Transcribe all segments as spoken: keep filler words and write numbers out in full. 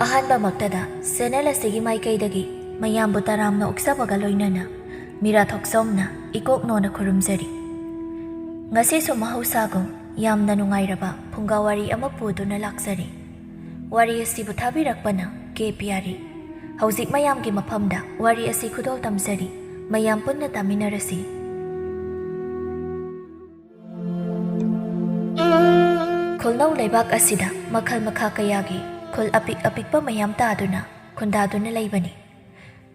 ꯑꯍꯥꯟꯕꯃꯛꯇꯗ channel ꯑꯁꯤꯒꯤ ꯃꯥꯏꯀꯩꯗꯒꯤ ꯃꯌꯥꯝꯕꯨ ꯇꯔꯥꯝꯅ ꯑꯣꯛꯆꯕꯒ ꯂꯣꯏꯅꯅ ꯃꯤꯔꯥ ꯊꯣꯛꯆꯣꯝꯅ ꯏꯀꯣꯛ ꯅꯣꯟꯅ ꯈꯨꯔꯨꯝꯖꯔꯤ꯫ ꯉꯁꯤꯁꯨ ꯃꯍꯧꯁꯥꯒꯨꯝ ꯌꯥꯝꯅ ꯅꯨꯡꯉꯥꯏꯔꯕ ꯐꯨꯡꯒꯥ ꯋꯥꯔꯤ ꯑꯃ ꯄꯨꯗꯨꯅ ꯂꯥꯛꯆꯔꯤ꯫ ꯋꯥꯔꯤ ꯑꯁꯤꯕꯨ ꯊꯥꯕꯤꯔꯛꯄꯅ ꯀꯦ ꯄꯤꯌꯥꯔꯤ꯫ ꯍꯧꯖꯤꯛ ꯃꯌꯥꯝꯒꯤ ꯃꯐꯝꯗ ꯋꯥꯔꯤ ꯑꯁꯤ ꯈꯨꯗꯣꯜ ꯇꯝꯖꯔꯤ꯫ ꯃꯌꯥꯝ ꯄꯨꯟꯅ ꯇꯥꯃꯤꯟꯅꯔꯁꯤ꯫ ꯈꯨꯜꯅꯧ ꯂꯩꯕꯥꯛ ꯑꯁꯤꯗ ꯃꯈꯜ ꯃꯈꯥ ꯀꯌꯥꯒꯤ ꯈꯨꯜ ꯑꯄꯤꯛ ꯑꯄꯤꯛꯄ ꯃꯌꯥꯝ ꯇꯥꯗꯨꯅ ꯈꯨꯟꯗꯥꯗꯨꯅ ꯂꯩꯕꯅꯤ꯫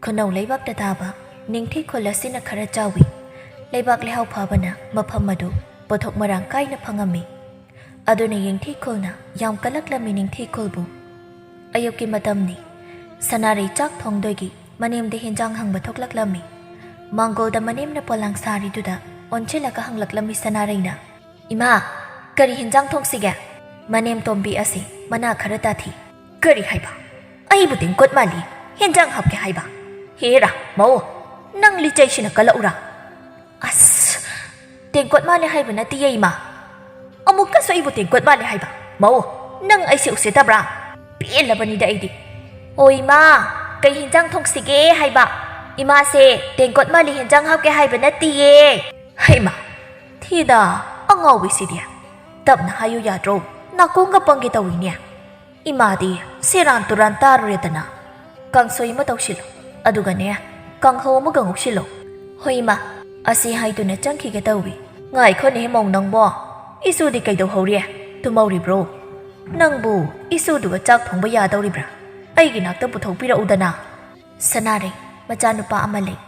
ꯈꯨꯟꯅꯧ ꯂꯩꯕꯥꯛꯇ ꯇꯥꯕ ꯅꯤꯡꯊꯤ ꯈꯨꯜ ꯑꯁꯤꯅ ꯈꯔ ꯆꯥꯎꯏ꯫ ꯂꯩꯕꯥꯛ ꯂꯩꯍꯥꯎ ꯐꯕꯅ ꯃꯐꯝ ꯑꯗꯨ ꯄꯣꯠꯊꯣꯛ ꯃꯔꯥꯡ ꯀꯥꯏꯅ ꯐꯪꯉꯝꯃꯤ꯫ ꯑꯗꯨꯅ ꯌꯦꯡꯊꯤ ꯈꯨꯜꯅ ꯌꯥꯝ ꯀꯜꯂꯛꯂꯝꯃꯤ ꯅꯤꯡꯊꯤ ꯈꯨꯜꯕꯨ꯫ ꯑꯌꯨꯛꯀꯤ ꯃꯇꯝꯅꯤ꯫ ꯁꯅꯥꯔꯩ ꯆꯥꯛ ꯊꯣꯡꯗꯣꯏꯒꯤ ꯃꯅꯦꯝꯗ ꯍꯦꯟꯖꯥꯡ ꯍꯪꯕ ꯊꯣꯛꯂꯛꯂꯝꯃꯤ꯫ ꯃꯥꯡꯒꯣꯜꯗ ꯃꯅꯦꯝꯅ ꯄꯣꯂꯥꯡ ꯁꯥꯔꯤꯗꯨꯗ ꯑꯣꯟꯁꯤꯜꯂꯒ ꯍꯪꯂꯛꯂꯝꯃꯤ ꯁꯅꯥꯔꯩꯅ, "ꯏꯃꯥ, ꯀꯔꯤ ꯍꯦꯟꯖꯥꯡ ꯊꯣꯡꯁꯤꯒꯦ?" ꯃꯅꯦꯝ ꯇꯣꯝꯕꯤ ꯑꯁꯤ ꯃꯅꯥ ꯈꯔ ꯇꯥꯊꯤ꯫ "ꯀꯔꯤ ꯍꯥꯏꯕ? ꯑꯩꯕꯨ ꯇꯦꯡꯀꯣꯠ ꯃꯥꯜꯂꯤ ꯍꯦꯟꯖꯥꯡ ꯍꯥꯞꯀꯦ ꯍꯥꯏꯕ? ꯍꯦꯔꯥ, ꯃꯧ, ꯅꯪ ꯂꯤꯆꯩꯁꯤꯅ ꯀꯜꯂꯛꯎꯔꯥ?" "ꯑꯁ, ꯇꯦꯡꯀꯣꯠ ꯃꯥꯜꯂꯦ ꯍꯥꯏꯕ ꯅꯠꯇꯤꯌꯦ, ꯏꯃꯥ꯫ ꯑꯃꯨꯛꯀꯁꯨ ꯑꯩꯕꯨ ꯇꯦꯡꯀꯣꯠ ꯃꯥꯜꯂꯦ ꯍꯥꯏꯕ? ꯃꯧ, ꯅꯪ ꯑꯩꯁꯦ ꯎꯁꯤꯠꯇꯕ꯭ꯔꯥ? ꯄꯦꯜꯂꯕꯅꯤꯗ ꯑꯩꯗꯤ꯫ ꯑꯣ ꯏꯃꯥ, ꯀꯩ ꯍꯤꯟꯖꯥꯡ ꯊꯣꯡꯁꯤꯒꯦ ꯍꯥꯏꯕ? ꯏꯃꯥꯁꯦ ꯇꯦꯡꯀꯣꯠ ꯃꯥꯜꯂꯤ ꯍꯤꯟꯖꯥꯡ ꯍꯥꯞꯀꯦ ꯍꯥꯏꯕ ꯅꯠꯇꯤꯌꯦ꯫" ꯍꯩꯃꯥ, ꯊꯤꯗ, ꯑꯉꯥꯎꯕꯤꯁꯤꯗꯤ꯫ ꯇꯞꯅ ꯍꯥꯏꯌꯨ ꯌꯥꯗ꯭ꯔꯣ? ꯅꯥꯀꯣꯡꯒ ꯄꯪꯒꯦ ꯇꯧꯏꯅꯦ꯫ ꯏꯃꯥꯗꯤ ꯁꯦꯔꯥꯟ ꯇꯨꯔꯥꯟ ꯇꯥꯔꯨꯔꯦꯗꯅ꯫ "ꯀꯥꯡꯁꯣꯏ ꯑꯃ ꯇꯧꯁꯤꯜꯂꯣ, ꯑꯗꯨꯒꯅꯦ, ꯀꯥꯡꯍꯧ ꯑꯃꯒ ꯉꯧꯁꯤꯜꯂꯣ꯫" "ꯍꯣꯏ ꯏꯃꯥ꯫" ꯑꯁꯤ ꯍꯥꯏꯗꯨꯅ ꯆꯪꯈꯤꯒꯦ ꯇꯧꯏ꯫ "ꯉꯥꯏꯈꯣꯅꯦ ꯃꯧ ꯅꯪꯕꯣ, ꯏꯁꯨꯗꯤ ꯀꯩꯗꯧꯍꯧꯔꯤ? ꯇꯨꯝꯍꯧꯔꯤꯕ꯭ꯔꯣ? ꯅꯪꯕꯨ ꯏꯁꯨꯗꯨꯒ ꯆꯥꯛ ꯊꯣꯡꯕ ꯌꯥꯗꯧꯔꯤꯕ꯭ꯔꯥ? ꯑꯩꯒꯤ ꯅꯥꯛꯇ ꯄꯨꯊꯣꯛꯄꯤꯔꯛꯎꯗꯅ꯫" ꯁꯅꯥꯔꯩ, ꯃꯆꯥꯅꯨꯄꯥ ꯑꯃ ꯂꯩ꯫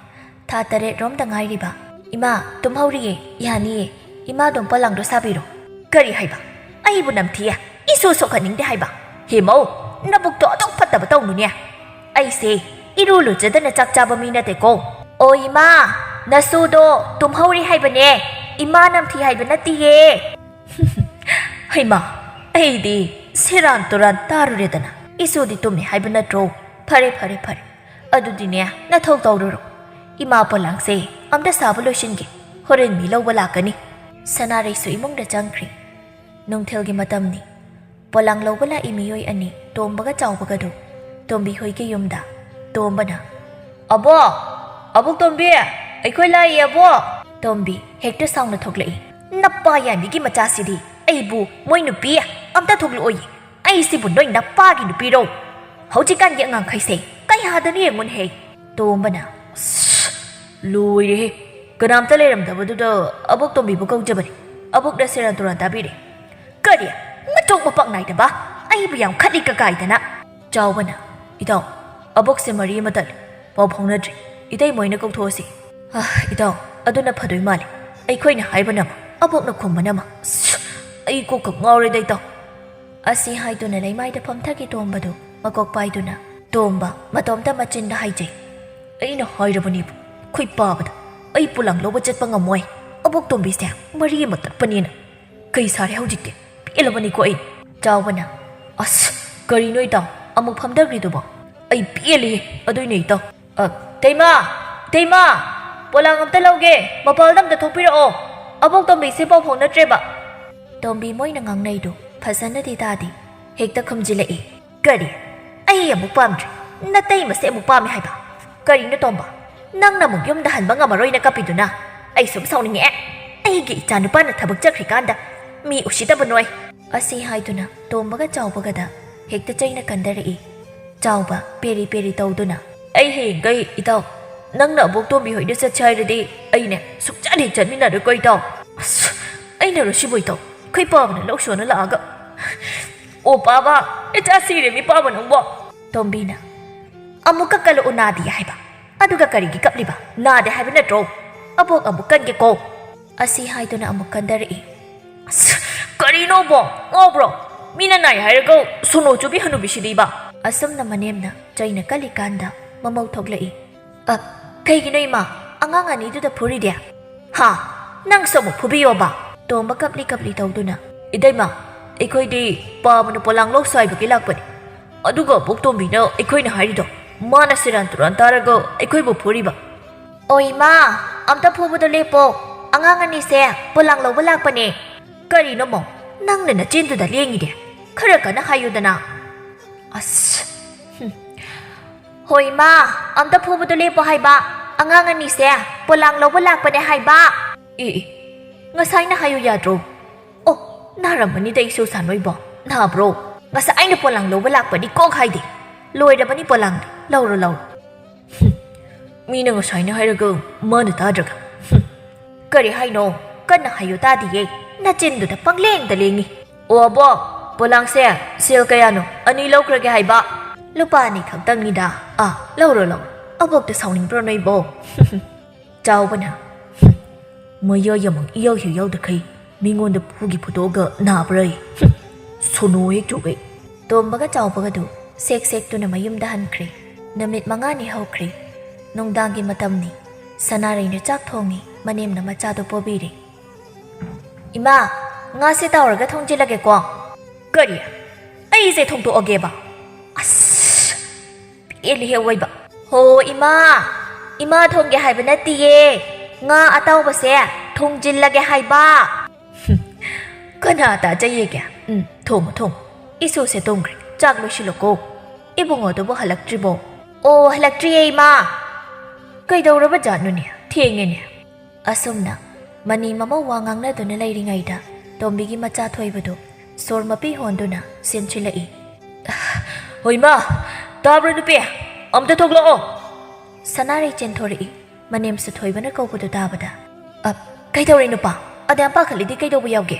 ꯊꯥ ꯇꯔꯦꯠ ꯔꯣꯝꯗ ꯉꯥꯏꯔꯤꯕ꯫ "ꯏꯃꯥ, ꯇꯨꯝꯍꯧꯔꯤꯌꯦ, ꯌꯥꯅꯤꯌꯦ꯫ ꯏꯃꯥ ꯑꯗꯨꯝ ꯄꯣꯂꯥꯡꯗꯣ ꯁꯥꯕꯤꯔꯣ꯫" "ꯀꯔꯤ ꯍꯥꯏꯕ? ꯑꯩꯕꯨ ꯅꯝꯊꯤꯌꯦ, ꯏꯁꯨ ꯁꯣꯛꯍꯟꯅꯤꯡꯗꯦ ꯍꯥꯏꯕ? ꯍꯦ ꯃꯧ, ꯅꯕꯨꯛꯇꯣ ꯑꯗꯨꯛ ꯐꯠꯇꯕ ꯇꯧꯅꯨꯅꯦ꯫ ꯑꯩꯁꯦ ꯏꯔꯨ ꯂꯨꯖꯗꯅ ꯆꯥꯛ ꯆꯥꯕ ꯃꯤ ꯅꯠꯇꯦꯀꯣ꯫" "ꯑꯣ ꯏꯃꯥ, ꯅꯁꯨꯗꯣ ꯇꯨꯝꯍꯧꯔꯤ ꯍꯥꯏꯕꯅꯦ, ꯏꯃꯥ ꯅꯝꯊꯤ ꯍꯥꯏꯕ ꯅꯠꯇꯤꯌꯦ꯫" ꯍꯩꯃꯥ, ꯑꯩꯗꯤ ꯁꯦꯔꯥꯟ ꯇꯨꯔꯥꯟ ꯇꯥꯔꯨꯔꯦꯗꯅ꯫ ꯏꯁꯨꯗꯤ ꯇꯨꯝꯃꯤ ꯍꯥꯏꯕ ꯅꯠꯇ꯭ꯔꯣ? ꯐꯔꯦ, ꯐꯔꯦ, ꯐꯔꯦ꯫ ꯑꯗꯨꯗꯤꯅꯦ, ꯅꯊꯧ ꯇꯧꯔꯨꯔꯣ꯫ ꯏꯃꯥ ꯄꯣꯂꯥꯡꯁꯦ ꯑꯝꯇ ꯁꯥꯕ ꯂꯣꯏꯁꯤꯟꯒꯦ꯫ ꯍꯣꯔꯦꯟ ꯃꯤ ꯂꯧꯕ ꯂꯥꯛꯀꯅꯤ꯫ ꯁꯅꯥꯔꯩꯁꯨ ꯏꯃꯨꯡꯗ ꯆꯪꯈ꯭ꯔꯦ꯫ ꯅꯨꯡꯊꯤꯜꯒꯤ ꯃꯇꯝꯅꯤ꯫ ꯄꯣꯂꯥꯡ ꯂꯧꯕ ꯂꯥꯛꯏ ꯃꯤꯑꯣꯏ ꯑꯅꯤ, ꯇꯣꯝꯕꯒ ꯆꯥꯎꯕꯒꯗꯨ꯫ ꯇꯣꯝꯕꯤ ꯍꯣꯏꯒꯤ ꯌꯨꯝꯗ꯫ ꯇꯣꯝꯕꯅ, "ꯑꯕꯣꯛ! ꯑꯕꯣꯛ ꯇꯣꯝꯕꯤ! ꯑꯩꯈꯣꯏ ꯂꯥꯛꯏ, ꯑꯕꯣꯛ!" ꯇꯣꯝꯕꯤ ꯍꯦꯛꯇ ꯁꯥꯎꯅ ꯊꯣꯛꯂꯛꯏ꯫ "ꯅꯄꯥ ꯌꯥꯏꯃꯤꯒꯤ ꯃꯆꯥꯁꯤꯗꯤ! ꯑꯩꯕꯨ ꯃꯣꯏ ꯅꯨꯄꯤ ꯑꯝꯇ ꯊꯣꯛꯂꯛꯑꯣꯌꯦ! ꯑꯩꯁꯤꯕꯨ ꯅꯣꯏ ꯅꯄꯥꯒꯤ ꯅꯨꯄꯤꯔꯣ? ꯍꯧꯖꯤꯛꯀꯥꯟꯒꯤ ꯑꯉꯥꯡꯈꯩꯁꯦ ꯀꯩꯍꯥꯗꯅ ꯌꯦꯡꯉꯨꯅꯦꯍꯦ!" ꯇꯣꯝꯕꯅ, "ꯑꯁ, ꯂꯣꯏꯔꯦꯍꯦ! ꯀꯅꯥꯝꯇ ꯂꯩꯔꯝꯗꯕꯗꯨꯗ ꯑꯕꯣꯛ ꯇꯣꯝꯕꯤꯕꯨ ꯀꯧꯖꯕꯅꯤ꯫ ꯑꯕꯣꯛꯅ ꯁꯦꯔꯥꯟ ꯇꯨꯔꯥꯟ ꯇꯥꯕꯤꯔꯦ꯫ ꯀꯔꯤ? ꯃꯊꯣꯡ ꯃꯄꯥꯛ ꯅꯥꯏꯗꯕ! ꯑꯩꯕꯨ ꯌꯥꯝ ꯈꯠꯂꯤ ꯀꯀꯥꯏꯗꯅ!" ꯆꯥꯎꯕꯅ, "ꯏꯇꯥꯎ, ꯑꯕꯣꯛꯁꯦ ꯃꯔꯤ ꯑꯃ ꯇꯠꯂꯦ꯫ ꯄꯥꯎ ꯐꯥꯎꯅꯗ꯭ꯔꯤ꯫ ꯏꯇꯩꯃ ꯑꯣꯏꯅ ꯀꯧꯊꯣꯛꯑꯁꯤ꯫" "ꯑ, ꯏꯇꯥꯎ, ꯑꯗꯨꯅ ꯐꯗꯣꯏ ꯃꯥꯜꯂꯦ꯫ ꯑꯩꯈꯣꯏꯅ ꯍꯥꯏꯕꯅ ꯑꯃ, ꯑꯕꯣꯛꯅ ꯈꯨꯝꯕꯅ ꯑꯃ꯫ ꯑꯁ, ꯑꯩ ꯀꯣꯛꯀ ꯉꯥꯎꯔꯦꯗ, ꯏꯇꯥꯎ!" ꯑꯁꯤ ꯍꯥꯏꯗꯨꯅ ꯂꯩꯃꯥꯏꯗ ꯐꯝꯊꯈꯤ ꯇꯣꯝꯕꯗꯨ ꯃꯀꯣꯛ ꯄꯥꯏꯗꯨꯅ꯫ ꯇꯣꯝꯕ ꯃꯇꯣꯝꯇ ꯃꯆꯤꯟꯗ ꯍꯥꯏꯖꯩ, "ꯑꯩꯅ ꯍꯥꯏꯔꯕꯅꯦꯕꯨ, ꯑꯩꯈꯣꯏ ꯄꯥꯕꯗ ꯑꯩ ꯄꯣꯂꯥꯡ ꯂꯧꯕ ꯆꯠꯄ ꯉꯝꯃꯣꯏ꯫ ꯑꯕꯣꯛ ꯇꯣꯝꯕꯤꯁꯦ ꯃꯔꯤ ꯑꯃ ꯇꯠꯄꯅꯤꯅ꯫ ꯀꯩ ꯁꯥꯔꯦ ꯍꯧꯖꯤꯛꯇꯤ? ꯄꯦꯜꯂꯕꯅꯤꯀꯣ ꯑꯩ!" ꯆꯥꯎꯕꯅ, "ꯑꯁ, ꯀꯔꯤꯅꯣ ꯏꯇꯥꯎ, ꯑꯃꯨꯛ ꯐꯝꯊꯈ꯭ꯔꯤꯗꯨꯕꯣ? ꯑꯩ ꯄꯦꯜꯂꯦ꯫ ꯑꯗꯨꯏꯅꯦ ꯏꯇꯥꯎ꯫ ꯑ, ꯇꯩꯃ! ꯇꯩꯃ! ꯄꯣꯂꯥꯡ ꯑꯝꯇ ꯂꯧꯒꯦ, ꯃꯄꯥꯜꯗ ꯑꯝꯇ ꯊꯣꯛꯄꯤꯔꯛꯑꯣ꯫ ꯑꯕꯣꯛ ꯇꯣꯝꯕꯤꯁꯦ ꯄꯥꯎ ꯐꯥꯎꯅꯗ꯭ꯔꯦꯕ꯫" ꯇꯣꯝꯕꯤ ꯃꯣꯏꯅ ꯉꯥꯡꯅꯩꯗꯨ ꯐꯖꯅꯗꯤ ꯇꯥꯗꯦ꯫ ꯍꯦꯛꯇ ꯈꯨꯝꯖꯤꯜꯂꯛꯏ꯫ "ꯀꯔꯤ? ꯑꯩ ꯑꯃꯨꯛ ꯄꯥꯝꯗ꯭ꯔꯦ? ꯅꯇꯩꯃꯁꯦ ꯑꯃꯨꯛ ꯄꯥꯝꯃꯦ ꯍꯥꯏꯕ? ꯀꯔꯤꯅꯣ ꯇꯣꯝꯕ? ꯅꯪꯅ ꯑꯃꯨꯛ ꯌꯨꯝꯗ ꯍꯟꯕ ꯉꯝꯃꯔꯣꯏꯅ ꯀꯞꯄꯤꯗꯨꯅ? ꯑꯩ ꯁꯨꯝ ꯁꯥꯎꯅꯤꯡꯉꯛꯑꯦ꯫ ꯑꯩꯒꯤ ꯏꯆꯥ ꯅꯨꯄꯥꯅ ꯊꯕꯛ ꯆꯠꯈ꯭ꯔꯤꯀꯥꯟꯗ ꯃꯤ ꯎꯁꯤꯠꯇꯕ ꯅꯣꯏ꯫" ꯑꯁꯤ ꯍꯥꯏꯗꯨꯅ ꯇꯣꯝꯕꯒ ꯆꯥꯎꯕꯒꯗ ꯍꯦꯛꯇ ꯆꯩꯅ ꯀꯟꯗꯔꯛꯏ꯫ ꯆꯥꯎꯕ ꯄꯦꯔꯤ ꯄꯦꯔꯤ ꯇꯧꯗꯨꯅ, "ꯑꯩ ꯍꯌꯦꯡꯈꯩ ꯏꯇꯥꯎ, ꯅꯪꯅ ꯑꯕꯣꯛ ꯇꯣꯝꯕꯤ ꯍꯣꯏꯗ ꯆꯠꯁꯦ ꯍꯥꯏꯔꯗꯤ ꯑꯩꯅꯦ ꯁꯨꯡꯆꯠ ꯍꯦꯛ ꯆꯠꯃꯤꯟꯅꯔꯣꯏꯀꯣ ꯏꯇꯥꯎ꯫" "ꯑꯁ, ꯑꯩꯅꯔꯣ ꯁꯤꯕꯨ ꯏꯇꯥꯎ? ꯑꯩꯈꯣꯏ ꯄꯥꯕꯅ ꯂꯧ ꯁꯨꯅ ꯂꯥꯛꯑꯒ꯫ ꯑꯣ ꯄꯥꯕ, ꯏꯆꯥ ꯁꯤꯔꯦ ꯃꯤ ꯄꯥꯕ ꯅꯪꯕꯣ!" ꯇꯣꯝꯕꯤꯅ, "ꯑꯃꯨꯛꯀ ꯀꯜꯂꯛꯎ, ꯅꯥꯗꯦ ꯍꯥꯏꯕ꯫ ꯑꯗꯨꯒ ꯀꯔꯤꯒꯤ ꯀꯞꯂꯤꯕ? ꯅꯥꯗꯦ ꯍꯥꯏꯕ ꯅꯠꯇ꯭ꯔꯣ? ꯑꯕꯣꯛ ꯑꯃꯨꯛ ꯀꯟꯒꯦꯀꯣ꯫" ꯑꯁꯤ ꯍꯥꯏꯗꯨꯅ ꯑꯃꯨꯛ ꯀꯟꯗꯔꯛꯏ꯫ "ꯑꯁ, ꯀꯔꯤꯅꯣꯕꯣ? ꯉꯥꯎꯕ꯭ꯔꯣ? ꯃꯤꯅ ꯅꯥꯏ ꯍꯥꯏꯔꯒ ꯁꯣꯅꯣ ꯆꯨꯕꯤ ꯍꯅꯨꯕꯤꯁꯤꯗꯤꯕ!" ꯑꯁꯨꯝꯅ ꯃꯅꯦꯝꯅ ꯆꯩꯅ ꯀꯜꯂꯤꯀꯥꯟꯗ ꯃꯃꯧ ꯊꯣꯛꯂꯛꯏ꯫ "ꯑ, ꯀꯩꯒꯤꯅꯣ ꯏꯃꯥ? ꯑꯉꯥꯡ ꯑꯅꯤꯗꯨꯗ ꯐꯨꯔꯤꯗꯤ? ꯍꯥ? ꯅꯪꯁꯨ ꯑꯃꯨꯛ ꯐꯨꯕꯤꯌꯣꯕ?" ꯇꯣꯝꯕ ꯀꯞꯂꯤ ꯀꯞꯂꯤ ꯇꯧꯗꯨꯅ, "ꯏꯇꯩꯃ, ꯑꯩꯈꯣꯏꯗꯤ ꯄꯥꯕꯅ ꯄꯣꯂꯥꯡ ꯂꯧ ꯁꯥꯏꯕꯒꯤ ꯂꯥꯛꯄꯅꯤ꯫ ꯑꯗꯨꯒ ꯑꯕꯣꯛ ꯇꯣꯝꯕꯤꯅ ꯑꯩꯈꯣꯏꯅ ꯍꯥꯏꯔꯤꯗꯣ ꯃꯥꯅ ꯁꯦꯔꯥꯟ ꯇꯨꯔꯥꯟ ꯇꯥꯔꯒ ꯑꯩꯈꯣꯏꯕꯨ ꯐꯨꯔꯤꯕ꯫" "ꯑꯣ ꯏꯃꯥ, ꯑꯝꯇ ꯐꯨꯕꯗꯣ ꯂꯦꯞꯄꯣ꯫ ꯑꯉꯥꯡ ꯑꯅꯤꯁꯦ ꯄꯣꯂꯥꯡ ꯂꯧꯕ ꯂꯥꯛꯄꯅꯦ꯫ ꯀꯔꯤꯅꯣ ꯃꯧ, ꯅꯪꯅ ꯅꯆꯤꯟꯗꯨꯗ ꯂꯦꯡꯉꯤꯗꯤ? ꯈꯔ ꯀꯟꯅ ꯍꯥꯏꯌꯨꯗꯅ꯫ ꯑꯁ꯫ ꯍꯨꯝ꯫ ꯍꯣꯏ, ꯏꯃꯥ, ꯑꯝꯇ ꯐꯨꯕꯗꯣ ꯂꯦꯞꯄꯣ ꯍꯥꯏꯕ꯫ ꯑꯉꯥꯡ ꯑꯅꯤꯁꯦ ꯄꯣꯂꯥꯡ ꯂꯧꯕ ꯂꯥꯛꯄꯅꯦ ꯍꯥꯏꯕ꯫ ꯑꯦ, ꯑꯦ, ꯉꯁꯥꯏꯅ ꯍꯥꯏꯌꯨ ꯌꯥꯗ꯭ꯔꯣ? ꯑꯣ, ꯅꯥꯔꯝꯃꯅꯤꯗ ꯏꯁꯨ ꯁꯥꯅꯣꯏꯕꯣ꯫ ꯅꯥꯕ꯭ꯔꯣ? ꯉꯁꯥꯏꯅ ꯄꯣꯂꯥꯡ ꯂꯧꯕ ꯂꯥꯛꯄꯗꯤ ꯀꯣꯛ ꯍꯥꯏꯗꯦ꯫ ꯂꯣꯏꯔꯕꯅꯤ ꯄꯣꯂꯥꯡꯗꯤ꯫ ꯂꯧꯔꯣ, ꯂꯧꯔꯣ꯫ ꯍꯨꯝ, ꯃꯤꯅ ꯉꯁꯥꯏꯅ ꯍꯥꯏꯔꯒ ꯃꯥꯅ ꯇꯥꯗ꯭ꯔꯒ꯫ ꯍꯨꯝ, ꯀꯔꯤ ꯍꯥꯏꯅꯣ? ꯀꯟꯅ ꯍꯥꯏꯌꯨ ꯇꯥꯗꯤꯌꯦ꯫ ꯅꯆꯤꯟꯗꯨꯗ ꯄꯪꯂꯦꯡꯗ ꯂꯦꯡꯉꯤ꯫ ꯑꯣ ꯑꯕꯣꯛ, ꯄꯣꯂꯥꯡꯁꯦ ꯁꯦꯜ ꯀꯌꯥꯅꯣ? ꯑꯅꯤ ꯂꯧꯈ꯭ꯔꯒꯦ ꯍꯥꯏꯕ꯫ ꯂꯨꯄꯥ ꯑꯅꯤ ꯈꯛꯇꯪꯅꯤꯗ꯫ ꯑꯥ, ꯂꯧꯔꯣ, ꯂꯧꯔꯣ꯫ ꯑꯕꯣꯛꯇ ꯁꯥꯎꯅꯤꯡꯕ꯭ꯔꯣ ꯅꯣꯏꯕꯣ? ꯆꯥꯎꯕꯅ, ꯍꯨꯝ, ꯃꯌꯥꯏ ꯑꯃꯨꯛ ꯏꯌꯥꯎ ꯍꯦꯛ ꯌꯥꯎꯗꯈꯩ ꯃꯤꯉꯣꯟꯗ ꯐꯨꯒꯤ ꯐꯨꯗꯣꯛꯑꯒ ꯅꯥꯕ꯭ꯔꯥ ꯑꯩ? ꯍꯨꯝ, ꯁꯣꯅꯣ ꯍꯦꯛ ꯆꯨꯒꯩ꯫ ꯇꯣꯝꯕꯒ ꯆꯥꯎꯕꯒꯗꯨ ꯁꯦꯛ ꯁꯦꯛꯇꯨꯅ ꯃꯌꯨꯝꯗ ꯍꯟꯈ꯭ꯔꯦ꯫ ꯅꯨꯃꯤꯠ ꯃꯉꯥꯅꯤ ꯍꯧꯈ꯭ꯔꯦ꯫ ꯅꯨꯡꯗꯥꯡꯒꯤ ꯃꯇꯝꯅꯤ꯫ ꯁꯅꯥꯔꯩꯅ ꯆꯥꯛ ꯊꯣꯡꯉꯤ, ꯃꯅꯦꯝꯅ ꯃꯆꯥꯗꯨ ꯄꯣꯕꯤꯔꯦ꯫ ꯏꯃꯥ, ꯉꯥꯁꯦ ꯇꯥꯎꯔꯒ ꯊꯣꯡꯖꯤꯜꯂꯒꯦꯀꯣ꯫ ꯀꯔꯤ? ꯑꯩꯁꯦ ꯊꯣꯡꯗꯣꯛꯑꯒꯦꯕ? ꯑꯁ! ꯄꯦꯜꯂꯤꯍꯦ ꯑꯋꯣꯏꯕ꯫ ꯍꯣ ꯏꯃꯥ, ꯏꯃꯥ ꯊꯣꯡꯒꯦ ꯍꯥꯏꯕ ꯅꯠꯇꯤꯌꯦ, ꯉꯥ ꯑꯇꯥꯎꯕꯁꯦ ꯊꯣꯡꯖꯤꯜꯂꯒꯦ ꯍꯥꯏꯕ꯫ ꯍꯨꯝ, ꯀꯅꯥ ꯇꯥꯖꯩꯌꯦꯒꯦ? ꯎꯝ, ꯊꯣꯡꯉꯣ, ꯊꯣꯡꯉꯣ꯫ ꯏꯁꯨꯁꯦ ꯇꯨꯝꯈ꯭ꯔꯦ, ꯆꯥꯛ ꯂꯣꯏꯁꯤꯜꯂꯣꯀꯣ꯫ ꯏꯕꯨꯡꯉꯣꯗꯨꯕꯨ ꯍꯜꯂꯛꯇ꯭ꯔꯤꯕꯣ? ꯑꯣ, ꯍꯜꯂꯛꯇ꯭ꯔꯤꯌꯦ ꯏꯃꯥ꯫ ꯀꯩꯗꯧꯔꯕ ꯖꯥꯠꯅꯣꯅꯦ? ꯊꯦꯡꯉꯦꯅꯦ꯫ ꯑꯁꯨꯝꯅ ꯃꯅꯤ ꯃꯃꯧ ꯋꯥ ꯉꯥꯡꯅꯗꯨꯅ ꯂꯩꯔꯤꯉꯩꯗ ꯇꯣꯝꯕꯤꯒꯤ ꯃꯆꯥ ꯊꯣꯏꯕꯗꯨ ꯁꯣꯔ ꯃꯄꯤ ꯍꯣꯟꯗꯨꯅ ꯆꯦꯟꯁꯤꯜꯂꯛꯏ꯫ ꯍꯣꯏ ꯃꯥ, ꯇꯥꯕ꯭ꯔꯣ ꯅꯨꯄꯤ? ꯑꯝꯇ ꯊꯣꯛꯂꯛꯑꯣ꯫ ꯁꯅꯥꯔꯩ ꯆꯦꯟꯊꯣꯔꯛꯏ꯫ ꯃꯅꯦꯝꯁꯨ ꯊꯣꯏꯕꯅ ꯀꯧꯕꯗꯨ ꯇꯥꯕꯗ, "ꯑ, ꯀꯩꯗꯧꯔꯦ ꯅꯨꯄꯥ? ꯑꯗ ꯌꯥꯝ ꯄꯥꯈꯠꯂꯤꯗꯤ ꯀꯩꯗꯧꯕ ꯌꯥꯎꯒꯦ?"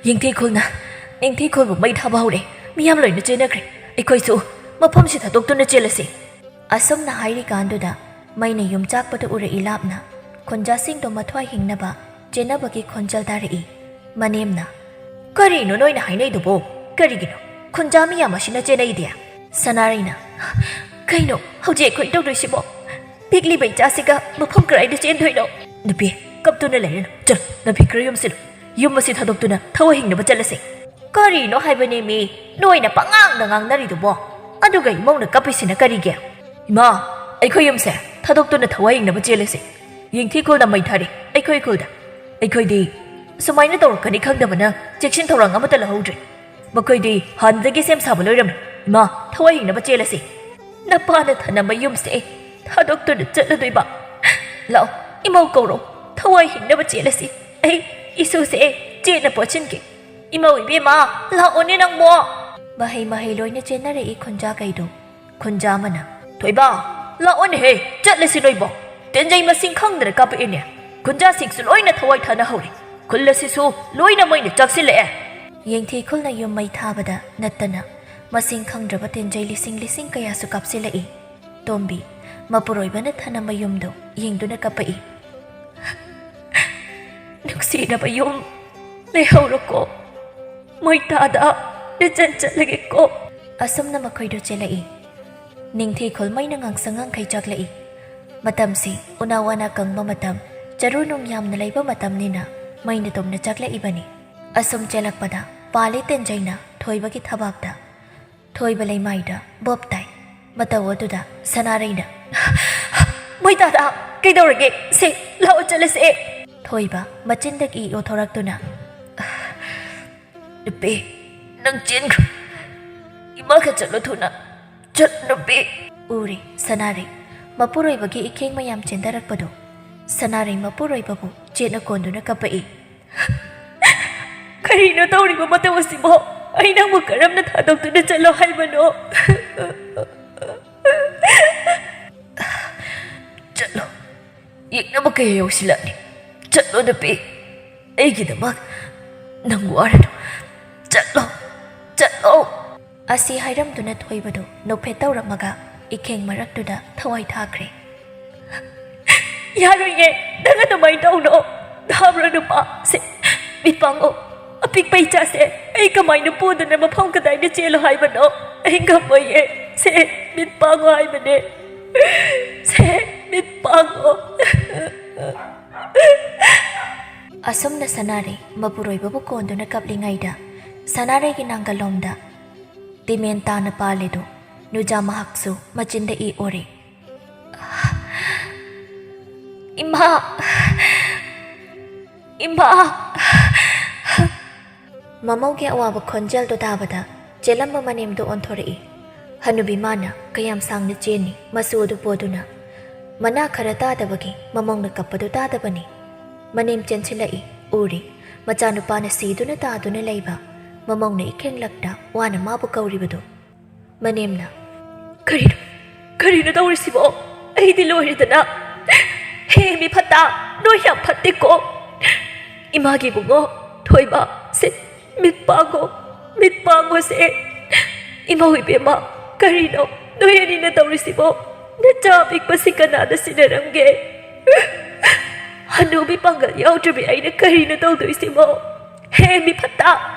"ꯌꯦꯡꯊꯤ ꯈꯨꯜꯅ, ꯌꯦꯡꯊꯤ ꯈꯨꯜꯕꯨ ꯃꯩ ꯊꯥꯕ ꯍꯧꯔꯦ꯫ ꯃꯤꯌꯥꯝ ꯂꯣꯏꯅ ꯆꯦꯟꯅꯈ꯭ꯔꯦ꯫ ꯑꯩꯈꯣꯏꯁꯨ ꯃꯐꯝꯁꯤ ꯊꯥꯗꯣꯛꯇꯨꯅ ꯆꯦꯜꯂꯁꯤ꯫" ꯑꯁꯨꯝꯅ ꯍꯥꯏꯔꯤꯀꯥꯟꯗꯨꯗ ꯃꯩꯅ ꯌꯨꯝ ꯆꯥꯛꯄꯗꯨ ꯎꯔꯛꯏ ꯂꯥꯞꯅ꯫ ꯈꯨꯟꯖꯥꯁꯤꯡꯗꯣ ꯃꯊ꯭ꯋꯥꯏ ꯍꯤꯡꯅꯕ ꯆꯦꯟꯅꯕꯒꯤ ꯈꯣꯟꯖꯦꯜ ꯇꯥꯔꯛꯏ꯫ ꯃꯅꯦꯝꯅ, "ꯀꯔꯤꯅꯣ ꯅꯣꯏꯅ ꯍꯥꯏꯅꯩꯗꯨꯕꯣ? ꯀꯔꯤꯒꯤꯅꯣ ꯈꯨꯟꯖꯥ ꯃꯤꯌꯥꯝ ꯑꯁꯤꯅ ꯆꯦꯟꯅꯩꯗꯤ?" ꯁꯅꯥꯔꯩꯅ, "ꯀꯩꯅꯣ ꯍꯧꯖꯤꯛ ꯑꯩꯈꯣꯏ ꯇꯧꯗꯣꯏꯁꯤꯕꯣ? ꯄꯤꯛꯂꯤꯕ ꯏꯆꯥꯁꯤꯒ ꯃꯐꯝ ꯀꯗꯥꯏꯗ ꯆꯦꯟꯗꯣꯏꯅꯣ?" "ꯅꯨꯄꯤ, ꯀꯞꯇꯨꯅ ꯂꯩꯔꯅꯨ꯫ ꯆꯠꯂꯣ, ꯅꯐꯤ ꯈꯔ ꯌꯣꯝꯁꯤꯜꯂꯨ꯫ ꯌꯨꯝ ꯑꯁꯤ ꯊꯥꯗꯣꯛꯇꯨꯅ ꯊꯋꯥꯏ ꯍꯤꯡꯅꯕ ꯆꯠꯂꯁꯤ꯫" "ꯀꯔꯤꯅꯣ ꯍꯥꯏꯕꯅꯦꯃꯤ ꯅꯣꯏꯅ ꯄꯉꯥꯡꯗ ꯉꯥꯡꯅꯔꯤꯗꯨꯕꯣ? ꯑꯗꯨꯒ ꯏꯃꯧꯅ ꯀꯞꯄꯤꯁꯤꯅ ꯀꯔꯤꯒꯤ?" "ꯏꯃꯥ, ꯑꯩꯈꯣꯏ ꯌꯨꯝꯁꯦ ꯊꯥꯗꯣꯛꯇꯨꯅ ꯊꯋꯥꯏ ꯍꯤꯡꯅꯕ ꯆꯦꯜꯂꯁꯤ꯫ ꯌꯦꯡꯊꯤ ꯈꯨꯜꯅ ꯃꯩ ꯊꯥꯔꯦ ꯑꯩꯈꯣꯏ ꯈꯨꯜꯗ꯫ ꯑꯩꯈꯣꯏꯗꯤ ꯁꯨꯃꯥꯏꯅ ꯇꯧꯔꯛꯀꯅꯤ ꯈꯪꯗꯕꯅ ꯆꯦꯛꯁꯤꯟ ꯊꯧꯔꯥꯡ ꯑꯃꯠꯇ ꯂꯧꯍꯧꯗ꯭ꯔꯦ꯫ ꯃꯈꯣꯏꯗꯤ ꯍꯥꯟꯅꯗꯒꯤ ꯁꯦꯝ ꯁꯥꯕ ꯂꯣꯏꯔꯝꯃꯤ꯫ ꯏꯃꯥ, ꯊꯋꯥꯏ ꯍꯤꯡꯅꯕ ꯆꯦꯜꯂꯁꯤ꯫ ꯅꯄꯥꯅ ꯊꯅꯝꯕ ꯌꯨꯝꯁꯦ ꯊꯥꯗꯣꯛꯇꯨꯅ ꯆꯠꯂꯗꯣꯏꯕ? ꯂꯥꯛꯑꯣ, ꯏꯃꯧ ꯀꯧꯔꯣ, ꯊꯋꯥꯏ ꯍꯤꯡꯅꯕ ꯆꯦꯜꯂꯁꯤ꯫ ꯑꯩ ꯏꯁꯨꯁꯦ ꯆꯦꯠꯅ ꯄꯣꯠꯁꯤꯟꯒꯦ꯫ ꯏꯃꯧ ꯏꯕꯦꯝꯃ, ꯂꯥꯛꯑꯣꯅꯦ ꯅꯪꯕꯣ꯫ ꯃꯍꯩ ꯃꯍꯩ ꯂꯣꯏꯅ ꯆꯦꯟꯅꯔꯛꯏ ꯈꯨꯟꯖꯥꯈꯩꯗꯣ꯫ ꯈꯨꯟꯖꯥ ꯑꯃꯅ, "ꯊꯣꯏꯕ, ꯂꯥꯛꯑꯣꯅꯦꯍꯦ, ꯆꯠꯂꯁꯤ ꯅꯣꯏꯕꯣ꯫ ꯇꯦꯟꯖꯩ ꯃꯁꯤꯡ ꯈꯪꯗꯅ ꯀꯥꯄꯛꯑꯦꯅꯦ꯫ ꯈꯨꯟꯖꯥꯁꯤꯡꯁꯨ ꯂꯣꯏꯅ ꯊꯋꯥꯏ ꯊꯥꯅꯍꯧꯔꯦ꯫ ꯈꯨꯜ ꯑꯁꯤꯁꯨ ꯂꯣꯏꯅ ꯃꯩꯅ ꯆꯥꯛꯁꯤꯜꯂꯛꯑꯦ꯫" ꯌꯦꯡꯊꯤ ꯈꯨꯜꯅ ꯌꯨꯝ ꯃꯩ ꯊꯥꯕꯗ ꯅꯠꯇꯅ ꯃꯁꯤꯡ ꯈꯪꯗ꯭ꯔꯕ ꯇꯦꯟꯖꯩ ꯂꯤꯁꯤꯡ ꯂꯤꯁꯤꯡ ꯀꯌꯥꯁꯨ ꯀꯥꯞꯁꯤꯜꯂꯛꯏ꯫ ꯇꯣꯝꯕꯤ, ꯃꯄꯨꯔꯣꯏꯕꯅ ꯊꯅꯝꯕ ꯌꯨꯝꯗꯣ ꯌꯦꯡꯗꯨꯅ ꯀꯞꯄꯛꯏ꯫ "ꯅꯨꯡꯁꯤꯔꯕ ꯌꯨꯝ, ꯂꯩꯍꯧꯔꯣꯀꯣ꯫ ꯃꯣꯏ ꯇꯥꯗ ꯔꯤꯆꯟ ꯆꯠꯂꯒꯦꯀꯣ꯫" ꯑꯁꯨꯝꯅ ꯃꯈꯣꯏꯗꯣ ꯆꯦꯜꯂꯛꯏ꯫ ꯅꯤꯡꯊꯤ ꯈꯨꯜ ꯃꯩꯅ ꯉꯥꯡꯁꯪ ꯉꯥꯡꯈꯩ ꯆꯥꯛꯂꯛꯏ꯫ ꯃꯇꯝꯁꯤ ꯎꯅꯥ ꯋꯥꯅꯥ ꯀꯪꯕ ꯃꯇꯝ, ꯆꯔꯨ ꯅꯨꯡ ꯌꯥꯝꯅ ꯂꯩꯕ ꯃꯇꯝꯅꯤꯅ ꯃꯩꯅ ꯇꯨꯝꯅ ꯆꯥꯛꯂꯛꯏꯕꯅꯤ꯫ ꯑꯁꯨꯝ ꯆꯦꯜꯂꯛꯄꯗ ꯄꯥꯜꯂꯤ ꯇꯦꯟꯖꯩꯅ ꯊꯣꯏꯕꯒꯤ ꯊꯕꯥꯛꯇ꯫ ꯊꯣꯏꯕ ꯂꯩꯃꯥꯏꯗ ꯕꯣꯞ ꯇꯥꯏ꯫ ꯃꯇꯧ ꯑꯗꯨꯗ ꯁꯅꯥꯔꯩꯅ, "ꯃꯣꯏ ꯇꯥꯗ, ꯀꯩꯗꯧꯔꯒꯦ? ꯁꯦ, ꯂꯥꯛꯑꯣ ꯆꯠꯂꯁꯦ꯫" ꯊꯣꯏꯕ ꯃꯆꯤꯟꯗꯒꯤ ꯏ ꯑꯣꯊꯣꯔꯛꯇꯨꯅ, "ꯅꯨꯄꯤ, ꯅꯪ ꯆꯦꯟꯈ꯭ꯔꯣ꯫ ꯏꯃꯥꯒ ꯆꯠꯂꯣ ꯊꯨꯅ꯫ ꯆꯠ, ꯅꯨꯄꯤ꯫" ꯎꯔꯦ ꯁꯅꯥꯔꯩ ꯃꯄꯨꯔꯣꯏꯕꯒꯤ ꯏꯈꯦꯡ ꯃꯌꯥꯝ ꯆꯦꯟꯊꯔꯛꯄꯗꯣ꯫ ꯁꯅꯥꯔꯩ ꯃꯄꯨꯔꯣꯏꯕꯕꯨ ꯆꯦꯠꯅ ꯀꯣꯟꯗꯨꯅ ꯀꯞꯄꯛꯏ꯫ "ꯀꯔꯤꯅꯣ ꯇꯧꯔꯤꯕ ꯃꯇꯧ ꯑꯁꯤꯕꯣ? ꯑꯩ ꯅꯪꯕꯨ ꯀꯔꯝꯅ ꯊꯥꯗꯣꯛꯇꯨꯅ ꯆꯠꯂꯣ ꯍꯥꯏꯕꯅꯣ?" "ꯆꯠꯂꯣ꯫ ꯌꯦꯛꯅꯕ ꯀꯌꯥ ꯌꯧꯁꯤꯜꯂꯛꯑꯅꯤ꯫ ꯆꯠꯂꯣ ꯅꯨꯄꯤ꯫ ꯑꯩꯒꯤꯗꯃꯛ ꯅꯪ ꯋꯥꯔꯅꯨ꯫ ꯆꯠꯂꯣ꯫ ꯆꯠꯂꯣ꯫" ꯑꯁꯤ ꯍꯥꯏꯔꯝꯗꯨꯅ ꯊꯣꯏꯕꯗꯨ ꯅꯣꯛꯐꯦꯠ ꯇꯧꯔꯝꯃꯒ ꯏꯈꯦꯡ ꯃꯔꯛꯇꯨꯗ ꯊꯋꯥꯏ ꯊꯥꯈ꯭ꯔꯦ꯫ "ꯌꯥꯔꯣꯏꯌꯦ, ꯅꯪ ꯑꯗꯨꯃꯥꯏꯅ ꯇꯧꯅꯣ꯫ ꯇꯥꯕ꯭ꯔꯣ ꯅꯨꯄꯥ? ꯁꯦ, ꯃꯤꯠ ꯄꯥꯡꯉꯣ꯫ ꯑꯄꯤꯛꯄ ꯏꯆꯥꯁꯦ ꯑꯩ ꯀꯃꯥꯏꯅ ꯄꯨꯗꯨꯅ ꯃꯐꯝ ꯀꯗꯥꯏꯗ ꯆꯦꯜꯂꯣ ꯍꯥꯏꯕꯅꯣ? ꯑꯩ ꯉꯝꯃꯣꯏꯌꯦ꯫ ꯁꯦ, ꯃꯤꯠ ꯄꯥꯡꯉꯣ ꯍꯥꯏꯕꯅꯦ꯫ ꯁꯦ, ꯃꯤꯠ ꯄꯥꯡꯉꯣ꯫" ꯑꯁꯨꯝꯅ ꯁꯅꯥꯔꯩ ꯃꯄꯨꯔꯣꯏꯕꯕꯨ ꯀꯣꯟꯗꯨꯅ ꯀꯞꯂꯤꯉꯩꯗ ꯁꯅꯥꯔꯩꯒꯤ ꯅꯥꯡꯒꯜꯂꯣꯝꯗ ꯇꯤꯃꯦꯟ ꯇꯥꯅ ꯄꯥꯜꯂꯤꯗꯨ ꯅꯨꯖꯥ ꯃꯍꯥꯛꯁꯨ ꯃꯆꯤꯟꯗ ꯏ ꯑꯣꯔꯦ꯫ "ꯏꯃꯥ! ꯏꯃꯥ!" ꯃꯃꯧꯒꯤ ꯑꯋꯥꯕ ꯈꯣꯟꯖꯦꯜꯗꯨ ꯇꯥꯕꯗ ꯆꯦꯜꯂꯝꯕ ꯃꯅꯦꯝꯗꯨ ꯑꯣꯟꯊꯣꯔꯛꯏ꯫ ꯍꯅꯨꯕꯤ ꯃꯥꯅ ꯀꯌꯥꯝ ꯁꯥꯡꯅ ꯆꯦꯟꯅꯤ, ꯃꯆꯨ ꯑꯗꯨ ꯄꯣꯗꯨꯅ꯫ ꯃꯅꯥ ꯈꯔ ꯇꯥꯗꯕꯒꯤ ꯃꯃꯧꯅ ꯀꯞꯄꯗꯨ ꯇꯥꯗꯕꯅꯤ꯫ ꯃꯅꯦꯝ ꯆꯦꯟꯁꯤꯜꯂꯛꯏ, ꯎꯔꯤ꯫ ꯃꯆꯥꯅꯨꯄꯥꯅ ꯁꯤꯗꯨꯅ ꯇꯥꯗꯨꯅ ꯂꯩꯕ꯫ ꯃꯃꯧꯅ ꯏꯈꯦꯡꯂꯛꯇ ꯋꯥꯅ ꯃꯥꯕꯨ ꯀꯧꯔꯤꯕꯗꯨ꯫ ꯃꯅꯦꯝꯅ, "ꯀꯔꯤꯅꯣ, ꯀꯔꯤꯅꯣ ꯇꯧꯔꯤꯁꯤꯕꯣ? ꯑꯩꯗꯤ ꯂꯣꯏꯔꯦꯗꯅ꯫ ꯍꯦ, ꯃꯤ ꯐꯠꯇ, ꯅꯣꯏ ꯌꯥꯝ ꯐꯠꯇꯦꯀꯣ꯫ ꯏꯃꯥꯒꯤ ꯏꯕꯨꯡꯉꯣ, ꯊꯣꯏꯕ, ꯁꯦ, ꯃꯤꯠ ꯄꯥꯡꯉꯣ, ꯃꯤꯠ ꯄꯥꯡꯉꯣꯁꯦ꯫ ꯏꯃꯧ ꯏꯕꯦꯝꯃ, ꯀꯔꯤꯅꯣ ꯅꯣꯏ ꯑꯅꯤꯅ ꯇꯧꯔꯤꯁꯤꯕꯣ? ꯅꯆꯥ ꯑꯄꯤꯛꯄꯁꯤ ꯀꯅꯥꯗ ꯁꯤꯟꯅꯔꯝꯒꯦ? ꯍꯅꯨꯕꯤ ꯄꯥꯡꯒꯜ ꯌꯥꯎꯗ꯭ꯔꯕꯤ ꯑꯩꯅ ꯀꯔꯤꯅꯣ ꯇꯧꯗꯣꯏꯁꯤꯕꯣ? ꯍꯦ, ꯃꯤ ꯐꯠꯇ,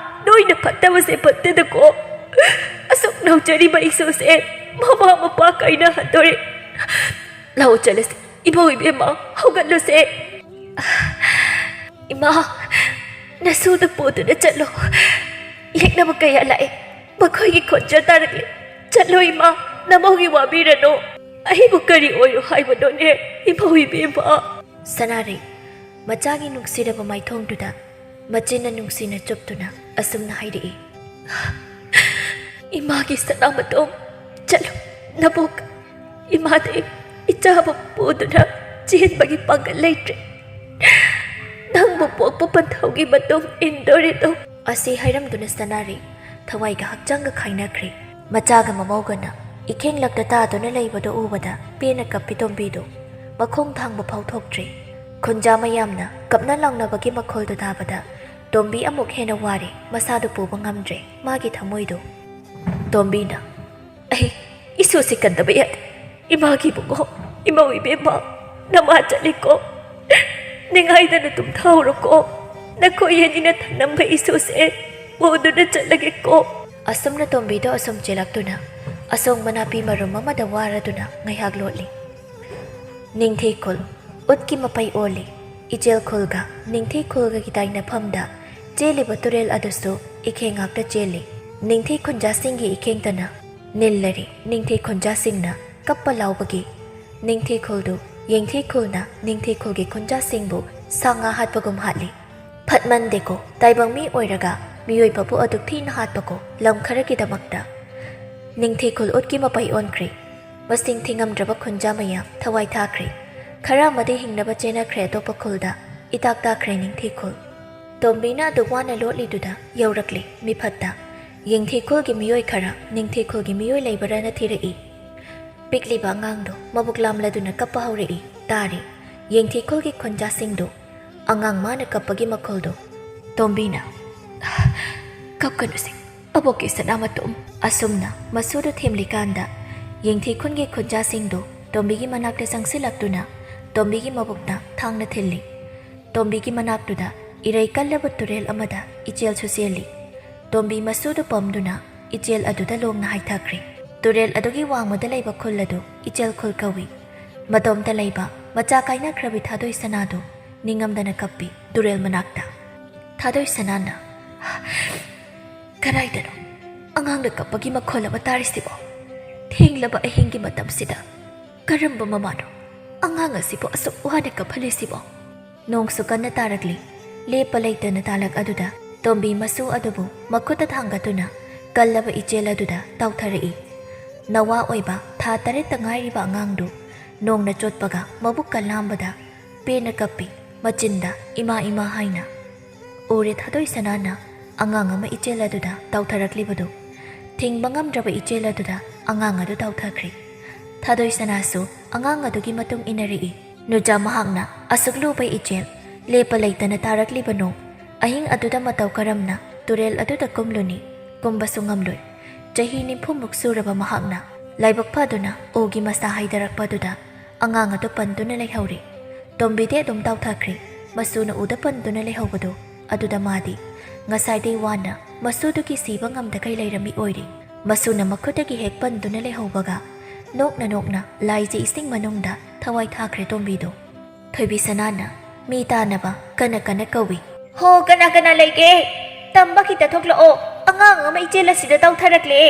ꯅꯣꯏꯅ ꯐꯠꯇꯕꯁꯦ ꯐꯠꯇꯦꯗꯀꯣ꯫ ꯑꯁꯨꯛ ꯅꯧꯖꯔꯤꯕ ꯏꯁꯨꯁꯦ ꯃꯃꯥ ꯃꯄꯥ ꯀꯥꯏꯅꯍꯟꯗꯣꯔꯦ꯫ ꯂꯥꯛꯑꯣ ꯆꯠꯂꯁꯤ, ꯏꯃꯧ ꯏꯕꯦꯝꯃ, ꯍꯧꯒꯠꯂꯨꯁꯦ꯫" "ꯏꯃꯥ, ꯅꯁꯨꯗ ꯄꯨꯗꯨꯅ ꯆꯠꯂꯣ꯫ ꯌꯦꯛꯅꯕ ꯀꯌꯥ ꯂꯥꯛꯑꯦ, ꯃꯈꯣꯏꯒꯤ ꯈꯣꯟꯖꯦꯜ ꯇꯥꯔꯛꯂꯦ꯫ ꯆꯠꯂꯣ ꯏꯃꯥ, ꯅꯃꯧꯒꯤ ꯋꯥꯕꯤꯔꯅꯨ꯫ ꯑꯩꯕꯨ ꯀꯔꯤ ꯑꯣꯏꯔꯣ ꯍꯥꯏꯕꯅꯣꯅꯦ, ꯏꯃꯧ ꯏꯕꯦꯝꯃ?" ꯁꯅꯥꯔꯩ, ꯃꯆꯥꯒꯤ ꯅꯨꯡꯁꯤꯔꯕ ꯃꯥꯏꯊꯣꯡꯗꯨꯗ ꯃꯆꯤꯟꯅ ꯅꯨꯡꯁꯤꯅ ꯆꯨꯞꯇꯨꯅ ꯑꯁꯨꯝꯅ ꯍꯥꯏꯔꯛꯏ, "ꯏꯃꯥꯒꯤ ꯁꯅꯥꯃꯇꯣꯝ, ꯆꯠꯂꯨ, ꯅꯕꯣꯛ꯫ ꯏꯃꯥꯗꯤ ꯏꯆꯥꯕꯨ ꯄꯨꯗꯨꯅ ꯆꯦꯟꯕꯒꯤ ꯄꯥꯡꯒꯜ ꯂꯩꯇ꯭ꯔꯦ꯫ ꯅꯪꯕꯨ ꯄꯣꯛꯄ ꯄꯟꯊꯧꯒꯤ ꯃꯇꯨꯡ ꯏꯟꯗꯣꯔꯦꯗꯣ꯫" ꯑꯁꯤ ꯍꯥꯏꯔꯝꯗꯨꯅ ꯁꯅꯥꯔꯩ ꯊꯋꯥꯏꯒ ꯍꯛꯆꯥꯡꯒ ꯈꯥꯏꯅꯈ꯭ꯔꯦ꯫ ꯃꯆꯥꯒ ꯃꯃꯧꯒꯅ ꯏꯈꯦꯡꯂꯛꯇ ꯇꯥꯗꯨꯅ ꯂꯩꯕꯗꯨ ꯎꯕꯗ ꯄꯦꯟꯅ ꯀꯞꯄꯤ ꯇꯣꯝꯕꯤꯗꯨ꯫ ꯃꯈꯣꯡ ꯊꯥꯡꯕ ꯐꯥꯎ ꯊꯣꯛꯇ꯭ꯔꯦ꯫ ꯈꯨꯟꯖꯥ ꯃꯌꯥꯝꯅ ꯀꯞꯅ ꯂꯥꯎꯅꯕꯒꯤ ꯃꯈꯣꯜꯗꯨ ꯇꯥꯕꯗ ꯇꯣꯝꯕꯤ ꯑꯃꯨꯛ ꯍꯦꯟꯅ ꯋꯥꯔꯦ, ꯃꯁꯥꯗꯨ ꯄꯨꯕ ꯉꯝꯗ꯭ꯔꯦ ꯃꯥꯒꯤ ꯊꯃꯣꯏꯗꯨ꯫ ꯇꯣꯝꯕꯤꯅ, "ꯑꯩ ꯏꯁꯨꯁꯤ ꯀꯟꯗꯕ ꯌꯥꯗꯦ꯫ ꯏꯃꯥꯒꯤ ꯏꯕꯨꯡꯉꯣ, ꯏꯃꯧ ꯏꯕꯦꯝꯃ, ꯅꯃꯥ ꯆꯠꯂꯤꯀꯣ꯫ ꯅꯤꯡꯉꯥꯏꯗꯅ ꯇꯨꯝꯊꯍꯧꯔꯣꯀꯣ꯫ ꯅꯈꯣꯏ ꯑꯅꯤꯅ ꯊꯅꯝꯕ ꯏꯁꯨꯁꯦ ꯄꯨꯗꯨꯅ ꯆꯠꯂꯒꯦꯀꯣ꯫" ꯑꯁꯨꯝꯅ ꯇꯣꯝꯕꯤꯗꯣ ꯑꯁꯨꯝ ꯆꯦꯜꯂꯛꯇꯨꯅ ꯑꯁꯣꯡꯕ ꯅꯥꯄꯤ ꯃꯔꯨꯝ ꯑꯃꯗ ꯋꯥꯔꯗꯨꯅ ꯉꯥꯏꯍꯥꯛ ꯂꯣꯠꯂꯤ꯫ ꯅꯤꯡꯊꯤꯈꯨꯜ, ꯎꯠꯀꯤ ꯃꯄꯩ ꯑꯣꯜꯂꯤ꯫ ꯏꯆꯦꯜ ꯈꯨꯜꯒ ꯅꯤꯡꯊꯤꯈꯨꯜꯒꯒꯤ ꯇꯥꯏꯅꯐꯝꯗ ꯆꯦꯜꯂꯤꯕ ꯇꯨꯔꯦꯜ ꯑꯗꯨꯁꯨ ꯏꯈꯦꯡ ꯉꯥꯛꯇ ꯆꯦꯜꯂꯤ꯫ ꯅꯤꯡꯊꯤ ꯈꯨꯟꯖꯥꯁꯤꯡꯒꯤ ꯏꯈꯦꯡꯇꯅ ꯅꯤꯜꯂꯔꯤ꯫ ꯅꯤꯡꯊꯤ ꯈꯨꯟꯖꯥꯁꯤꯡꯅ ꯀꯞꯄ ꯂꯥꯎꯕꯒꯤ ꯅꯤꯡꯊꯤꯈꯨꯜꯗꯨ ꯌꯦꯡꯊꯤꯈꯨꯜꯅ ꯅꯤꯡꯊꯤꯈꯨꯜꯒꯤ ꯈꯨꯟꯖꯥꯁꯤꯡꯕꯨ ꯁꯥ ꯉꯥ ꯍꯥꯠꯄꯒꯨꯝ ꯍꯥꯠꯂꯤ꯫ ꯐꯠꯃꯟꯗꯦꯀꯣ, ꯇꯥꯏꯕꯪ ꯃꯤ ꯑꯣꯏꯔꯒ ꯃꯤꯑꯣꯏꯕꯕꯨ ꯑꯗꯨꯛ ꯊꯤꯅ ꯍꯥꯠꯄꯀꯣ, ꯂꯝ ꯈꯔꯒꯤꯗꯃꯛꯇ꯫ ꯅꯤꯡꯊꯤ ꯈꯨꯜ ꯎꯠꯀꯤ ꯃꯄꯩ ꯑꯣꯟꯈ꯭ꯔꯦ꯫ ꯃꯁꯤꯡ ꯊꯤꯉꯝꯗ꯭ꯔꯕ ꯈꯨꯟꯖꯥ ꯃꯌꯥꯝ ꯊꯋꯥꯏ ꯊꯥꯈ꯭ꯔꯦ꯫ ꯈꯔ ꯑꯃꯗꯤ ꯍꯤꯡꯅꯕ ꯆꯦꯟꯅꯈ꯭ꯔꯦ ꯑꯇꯣꯞꯄ ꯈꯨꯜꯗ꯫ ꯏꯇꯥꯛ ꯇꯥꯈ꯭ꯔꯦ ꯅꯤꯡꯊꯤ ꯈꯨꯜ꯫ ꯇꯣꯝꯕꯤꯅ ꯑꯗꯨꯛ ꯋꯥꯅ ꯂꯣꯠꯂꯤꯗꯨꯗ ꯌꯧꯔꯛꯂꯦ ꯃꯤꯐꯠꯇ꯫ ꯌꯦꯡꯊꯤ ꯈꯨꯜꯒꯤ ꯃꯤꯑꯣꯏ ꯈꯔ ꯅꯤꯡꯊꯤ ꯈꯨꯜꯒꯤ ꯃꯤꯑꯣꯏ ꯂꯩꯕ꯭ꯔꯥꯅ ꯊꯤꯔꯛꯏ꯫ ꯄꯤꯛꯂꯤꯕ ꯑꯉꯥꯡꯗꯣ ꯃꯕꯨꯛ ꯂꯥꯝꯂꯗꯨꯅ ꯀꯞꯄ ꯍꯧꯔꯛꯏ꯫ ꯇꯥꯔꯦ ꯌꯦꯡꯊꯤ ꯈꯨꯜꯒꯤ ꯈꯨꯟꯖꯥꯁꯤꯡꯗꯣ꯫ ꯑꯉꯥꯡ ꯃꯥꯅ ꯀꯞꯄꯒꯤ ꯃꯈꯣꯜꯗꯣ꯫ ꯇꯣꯝꯕꯤꯅ, "ꯀꯞꯀꯅꯨꯁꯦ, ꯑꯕꯣꯛꯀꯤ ꯁꯅꯥꯃꯇꯨꯝ"꯫ ꯑꯁꯨꯝꯅ ꯃꯁꯨꯗꯨ ꯊꯦꯝꯂꯤꯀꯥꯟꯗ, ꯌꯦꯡꯊꯤ ꯈꯨꯟꯒꯤ ꯈꯨꯟꯖꯥꯁꯤꯡꯗꯨ ꯇꯣꯝꯕꯤꯒꯤ ꯃꯅꯥꯛꯇ ꯆꯪꯁꯤꯜꯂꯛꯇꯨꯅ ꯇꯣꯝꯕꯤꯒꯤ ꯃꯕꯨꯛꯇ ꯊꯥꯡꯅ ꯊꯤꯜꯂꯤ꯫ ꯇꯣꯝꯕꯤꯒꯤ ꯃꯅꯥꯛꯇꯨꯗ ꯏꯔꯩ ꯀꯜꯂꯕ ꯇꯨꯔꯦꯜ ꯑꯃꯗ ꯏꯆꯦꯜꯁꯨ ꯆꯦꯜꯂꯤ꯫ ꯇꯣꯝꯕꯤ ꯃꯁꯨꯗꯨ ꯄꯝꯗꯨꯅ ꯏꯆꯦꯜ ꯑꯗꯨꯗ ꯂꯣꯡꯅ ꯍꯥꯏꯊꯈ꯭ꯔꯦ꯫ ꯇꯨꯔꯦꯜ ꯑꯗꯨꯒꯤ ꯋꯥꯡꯃꯗ ꯂꯩꯕ ꯈꯨꯜ ꯑꯗꯨ ꯏꯆꯦꯜ ꯈꯨꯜ ꯀꯧꯏ꯫ ꯃꯇꯣꯝꯇ ꯂꯩꯕ ꯃꯆꯥ ꯀꯥꯏꯅꯈ꯭ꯔꯕꯤ ꯊꯥꯗꯣꯏ ꯁꯅꯥꯗꯨ ꯅꯤꯡꯉꯝꯗꯅ ꯀꯞꯄꯤ ꯇꯨꯔꯦꯜ ꯃꯅꯥꯛꯇ꯫ ꯊꯥꯗꯣꯏ ꯁꯅꯥꯅ, "ꯀꯗꯥꯏꯗꯅꯣ ꯑꯉꯥꯡꯅ ꯀꯞꯄꯒꯤ ꯃꯈꯣꯜ ꯑꯃ ꯇꯥꯔꯤꯁꯤꯕꯣ? ꯊꯦꯡꯂꯕ ꯑꯍꯤꯡꯒꯤ ꯃꯇꯝꯁꯤꯗ ꯀꯔꯝꯕ ꯃꯃꯥꯅꯣ ꯑꯉꯥꯡ ꯑꯁꯤꯕꯨ ꯑꯁꯨꯛ ꯋꯥꯅ ꯀꯞꯍꯜꯂꯤꯁꯤꯕꯣ?" ꯅꯣꯡꯁꯨ ꯀꯟꯅ ꯇꯥꯔꯛꯂꯤ꯫ ꯂꯦꯞꯄ ꯂꯩꯇꯅ ꯇꯥꯂꯛ ꯑꯗꯨꯗ ꯇꯣꯝꯕꯤ ꯃꯁꯨ ꯑꯗꯨꯕꯨ ꯃꯈꯨꯠꯇ ꯊꯥꯡꯒꯠꯇꯨꯅ ꯀꯜꯂꯕ ꯏꯆꯦꯜ ꯑꯗꯨꯗ ꯇꯥꯎꯊꯔꯛꯏ꯫ ꯅꯋꯥ ꯑꯣꯏꯕ ꯊꯥ ꯇꯔꯦꯠꯇ ꯉꯥꯏꯔꯤꯕ ꯑꯉꯥꯡꯗꯨ ꯅꯣꯡꯅ ꯆꯣꯠꯄꯒ ꯃꯕꯨꯛꯀ ꯂꯥꯝꯕꯗ ꯄꯦꯟꯅ ꯀꯞꯄꯤ, ꯃꯆꯤꯟꯗ "ꯏꯃꯥ, ꯏꯃꯥ" ꯍꯥꯏꯅ꯫ ꯎꯔꯦ ꯊꯥꯗꯣꯏ ꯁꯅꯥꯅ ꯑꯉꯥꯡ ꯑꯃ ꯏꯆꯦꯜ ꯑꯗꯨꯗ ꯇꯥꯎꯊꯔꯛꯂꯤꯕꯗꯨ꯫ ꯊꯤꯡꯕ ꯉꯝꯗ꯭ꯔꯕ ꯏꯆꯦꯜ ꯑꯗꯨꯗ ꯑꯉꯥꯡ ꯑꯗꯨ ꯇꯥꯎꯊꯈ꯭ꯔꯦ꯫ ꯊꯥꯗꯣꯏ ꯁꯅꯥꯁꯨ ꯑꯉꯥꯡ ꯑꯗꯨꯒꯤ ꯃꯇꯨꯡ ꯏꯟꯅꯔꯛꯏ꯫ ꯅꯨꯖꯥ ꯃꯍꯥꯛꯅ ꯑꯁꯨꯛ ꯂꯨꯕ ꯏꯆꯦꯜ, ꯂꯦꯞꯄ ꯂꯩꯇꯅ ꯇꯥꯔꯛꯂꯤꯕ ꯅꯣꯡ, ꯑꯍꯤꯡ ꯑꯗꯨꯗ ꯃꯇꯧ ꯀꯔꯝꯅ ꯇꯨꯔꯦꯜ ꯑꯗꯨꯗ ꯀꯨꯝꯂꯨꯅꯤ? ꯀꯨꯝꯕꯁꯨ ꯉꯝꯂꯣꯏ꯫ ꯆꯍꯤ ꯅꯤꯐꯨꯃꯨꯛ ꯁꯨꯔꯕ ꯃꯍꯥꯛꯅ ꯂꯥꯏꯕꯛ ꯐꯗꯨꯅ ꯎꯒꯤ ꯃꯁꯥ ꯍꯥꯏꯗꯔꯛꯄ ꯑꯗꯨꯗ ꯑꯉꯥꯡ ꯑꯗꯨ ꯄꯟꯗꯨꯅ ꯂꯩꯍꯧꯔꯦ꯫ ꯇꯣꯝꯕꯤꯗꯤ ꯑꯗꯨꯝ ꯇꯥꯎꯊꯈ꯭ꯔꯦ꯫ ꯃꯁꯨꯅ ꯎꯗ ꯄꯟꯗꯨꯅ ꯂꯩꯍꯧꯕꯗꯨ ꯑꯗꯨꯗ ꯃꯥꯗꯤ ꯉꯁꯥꯏꯗꯩ ꯋꯥꯅ ꯃꯁꯨꯗꯨꯒꯤ ꯁꯤꯕ ꯉꯝꯗꯈꯩ ꯂꯩꯔꯝꯃꯤ ꯑꯣꯏꯔꯦ꯫ ꯃꯁꯨꯅ ꯃꯈꯨꯠꯇꯒꯤ ꯍꯦꯛ ꯄꯟꯗꯨꯅ ꯂꯩꯍꯧꯕꯒ ꯅꯣꯛꯅ ꯅꯣꯛꯅ ꯂꯥꯏꯖ ꯏꯁꯤꯡ ꯃꯅꯨꯡꯗ ꯊꯋꯥꯏ ꯊꯥꯈ꯭ꯔꯦ ꯇꯣꯝꯕꯤꯗꯨ꯫ ꯊꯣꯏꯕꯤ ꯁꯅꯥꯅ ꯃꯤ ꯇꯥꯅꯕ ꯀꯟꯅ ꯀꯟꯅ ꯀꯧꯏ꯫ "ꯍꯣ, ꯀꯅꯥ ꯀꯅꯥ ꯂꯩꯒꯦ? ꯇꯝꯕ ꯈꯤꯇ ꯊꯣꯛꯂꯛꯑꯣ, ꯑꯉꯥꯡ ꯑꯃ ꯏꯆꯦꯜ ꯑꯁꯤꯗ ꯇꯥꯎꯊꯔꯛꯂꯦ!"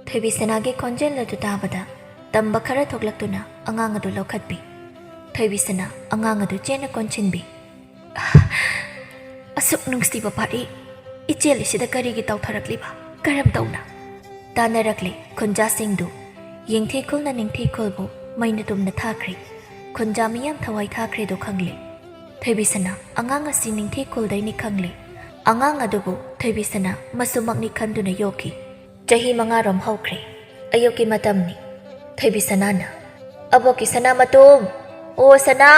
ꯊꯣꯏꯕꯤ ꯁꯅꯥꯒꯤ ꯈꯣꯟꯖꯦꯜ ꯑꯗꯨ ꯇꯥꯕꯗ ꯇꯝꯕ ꯈꯔ ꯊꯣꯛꯂꯛꯇꯨꯅ ꯑꯉꯥꯡ ꯑꯗꯨ ꯂꯧꯈꯠꯄꯤ꯫ ꯊꯣꯏꯕꯤ ꯁꯅꯥ ꯑꯉꯥꯡ ꯑꯗꯨ ꯆꯦꯠꯅ ꯀꯣꯟꯁꯤꯟꯕꯤ꯫ "ꯑꯁꯨꯛ ꯅꯨꯡꯁꯤꯕ ꯄꯥꯔꯤ, ꯏꯆꯦꯜ ꯑꯁꯤꯗ ꯀꯔꯤꯒꯤ ꯇꯧꯊꯔꯛꯂꯤꯕ? ꯀꯔꯝ ꯇꯧꯅ? ꯇꯥꯟꯅꯔꯛꯂꯤ ꯈꯨꯟꯖꯥꯁꯤꯡꯗꯨ꯫ ꯌꯦꯡꯊꯤꯈꯨꯜꯅ ꯅꯤꯡꯊꯤꯈꯨꯜꯕꯨ ꯃꯩꯅ ꯇꯨꯝꯅ ꯊꯥꯈ꯭ꯔꯦ꯫ ꯈꯨꯟꯖꯥ ꯃꯤꯌꯥꯝ ꯊꯋꯥꯏ ꯊꯥꯈ꯭ꯔꯦꯗꯨ ꯈꯪꯂꯦ꯫ ꯊꯣꯏꯕꯤꯁꯅꯥ ꯑꯉꯥꯡ ꯑꯁꯤ ꯅꯤꯡꯊꯤꯈꯨꯜꯗꯩꯅꯤ ꯈꯪꯂꯦ꯫ ꯑꯉꯥꯡ ꯑꯗꯨꯕꯨ ꯊꯣꯏꯕꯤꯁꯅꯥ ꯃꯁꯨꯃꯛꯅꯤ ꯈꯟꯗꯨꯅ ꯌꯣꯛꯈꯤ꯫ ꯆꯍꯤ ꯃꯉꯥꯔꯣꯝ ꯍꯧꯈ꯭ꯔꯦ꯫ ꯑꯌꯨꯛꯀꯤ ꯃꯇꯝꯅꯤ꯫ ꯊꯣꯏꯕꯤꯁꯅꯥꯅ, "ꯑꯕꯣꯛꯀꯤ ꯁꯅꯥꯃꯇꯣꯝ, ꯑꯣ ꯁꯅꯥ,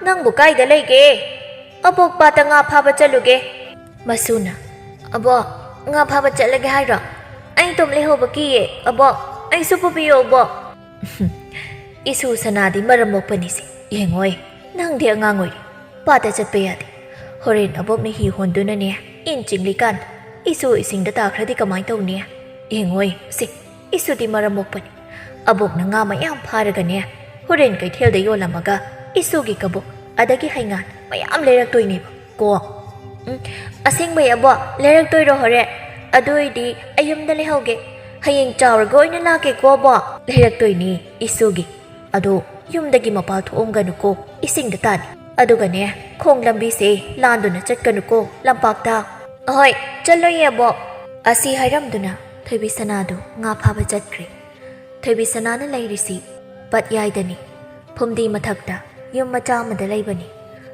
ꯅꯪꯕꯨ ꯀꯥꯏꯗ ꯂꯩꯒꯦ? ꯑꯕꯣꯛ ꯄꯥꯠꯇ ꯉꯥ ꯐꯥꯕ ꯆꯠꯂꯨꯒꯦ꯫" ꯃꯁꯨꯅ, "ꯑꯕꯣꯛ, ꯉꯥ ꯐꯥꯕ ꯆꯠꯂꯒꯦ ꯍꯥꯏꯔꯣ? ꯑꯩ ꯏꯇꯣꯝ ꯂꯩꯍꯧꯕ ꯀꯤꯌꯦ, ꯑꯕꯣꯛ, ꯑꯩꯁꯨ ꯄꯨꯕꯤꯌꯣ, ꯑꯕꯣꯛ꯫" ꯏꯁꯨ ꯁꯅꯥꯗꯤ ꯃꯔꯝ ꯃꯣꯛꯄꯅꯤꯁꯦ꯫ ꯌꯦꯡꯉꯣꯏ, ꯅꯪꯗꯤ ꯑꯉꯥꯡ ꯑꯣꯏꯔꯤ, ꯄꯥꯠꯇ ꯆꯠꯄ ꯌꯥꯗꯦ꯫ ꯍꯣꯔꯦꯟ ꯑꯕꯣꯛꯅ ꯍꯤ ꯍꯣꯟꯗꯨꯅꯅꯦ, ꯏꯟ ꯆꯤꯡꯂꯤꯀꯥꯟꯗ ꯏꯁꯨ ꯏꯁꯤꯡꯗ ꯇꯥꯈ꯭ꯔꯗꯤ ꯀꯃꯥꯏ ꯇꯧꯅꯤ? ꯌꯦꯡꯉꯣꯏ ꯁꯦ, ꯏꯁꯨꯗꯤ ꯃꯔꯝ ꯃꯣꯛꯄꯅꯤ꯫ ꯑꯕꯣꯛꯅ ꯉꯥ ꯃꯌꯥꯝ ꯐꯥꯔꯒꯅꯦ, ꯍꯣꯔꯦꯟ ꯀꯩꯊꯦꯜꯗ ꯌꯣꯜꯂꯝꯃꯒ ꯏꯁꯨꯒꯤ ꯀꯕꯣꯛ ꯑꯗꯒꯤ ꯍꯩꯉꯥꯟ ꯃꯌꯥꯝ ꯂꯩꯔꯛꯇꯣꯏꯅꯦꯕ ꯀꯣ꯫ ꯎꯝ, ꯑꯁꯦꯡꯕꯩ ꯑꯕꯣꯛ, ꯂꯩꯔꯛꯇꯣꯏꯔꯣ ꯍꯣꯔꯦꯟ? ꯑꯗꯨ ꯑꯣꯏꯗꯤ ꯑꯩ ꯌꯨꯝꯗ ꯂꯩꯍꯧꯒꯦ꯫ ꯍꯌꯦꯡ ꯆꯥꯎꯔꯒ ꯑꯣꯏꯅ ꯂꯥꯛꯀꯦꯀꯣ ꯑꯕꯣꯛ꯫ ꯂꯩꯔꯛꯇꯣꯏꯅꯤ ꯏꯁꯨꯒꯤ꯫ ꯑꯗꯣ ꯌꯨꯝꯗꯒꯤ ꯃꯄꯥꯜ ꯊꯣꯛꯑꯝꯒꯅꯨꯀꯣ, ꯏꯁꯤꯡꯗ ꯇꯥꯅꯤ꯫ ꯑꯗꯨꯒꯅꯦ, ꯈꯣꯡ ꯂꯝꯕꯤꯁꯦ ꯂꯥꯟꯗꯨꯅ ꯆꯠꯀꯅꯨꯀꯣ, ꯂꯝꯄꯥꯛꯇ꯫ ꯑꯍꯣꯏ, ꯆꯠꯂꯣꯏꯌꯦ ꯑꯕꯣꯛ꯫ ꯑꯁꯤ ꯍꯥꯏꯔꯝꯗꯨꯅ ꯊꯣꯏꯕꯤ ꯁꯅꯥꯗꯨ ꯉꯥ ꯐꯥꯕ ꯆꯠꯈ꯭ꯔꯦ꯫ ꯊꯣꯏꯕꯤ ꯁꯅꯥꯅ ꯂꯩꯔꯤꯁꯤ ꯄꯠꯌꯥꯏꯗꯅꯤ꯫ ꯐꯨꯝꯗꯤ ꯃꯊꯛꯇ ꯌꯨꯝ ꯃꯆꯥ ꯑꯃꯗ ꯂꯩꯕꯅꯤ꯫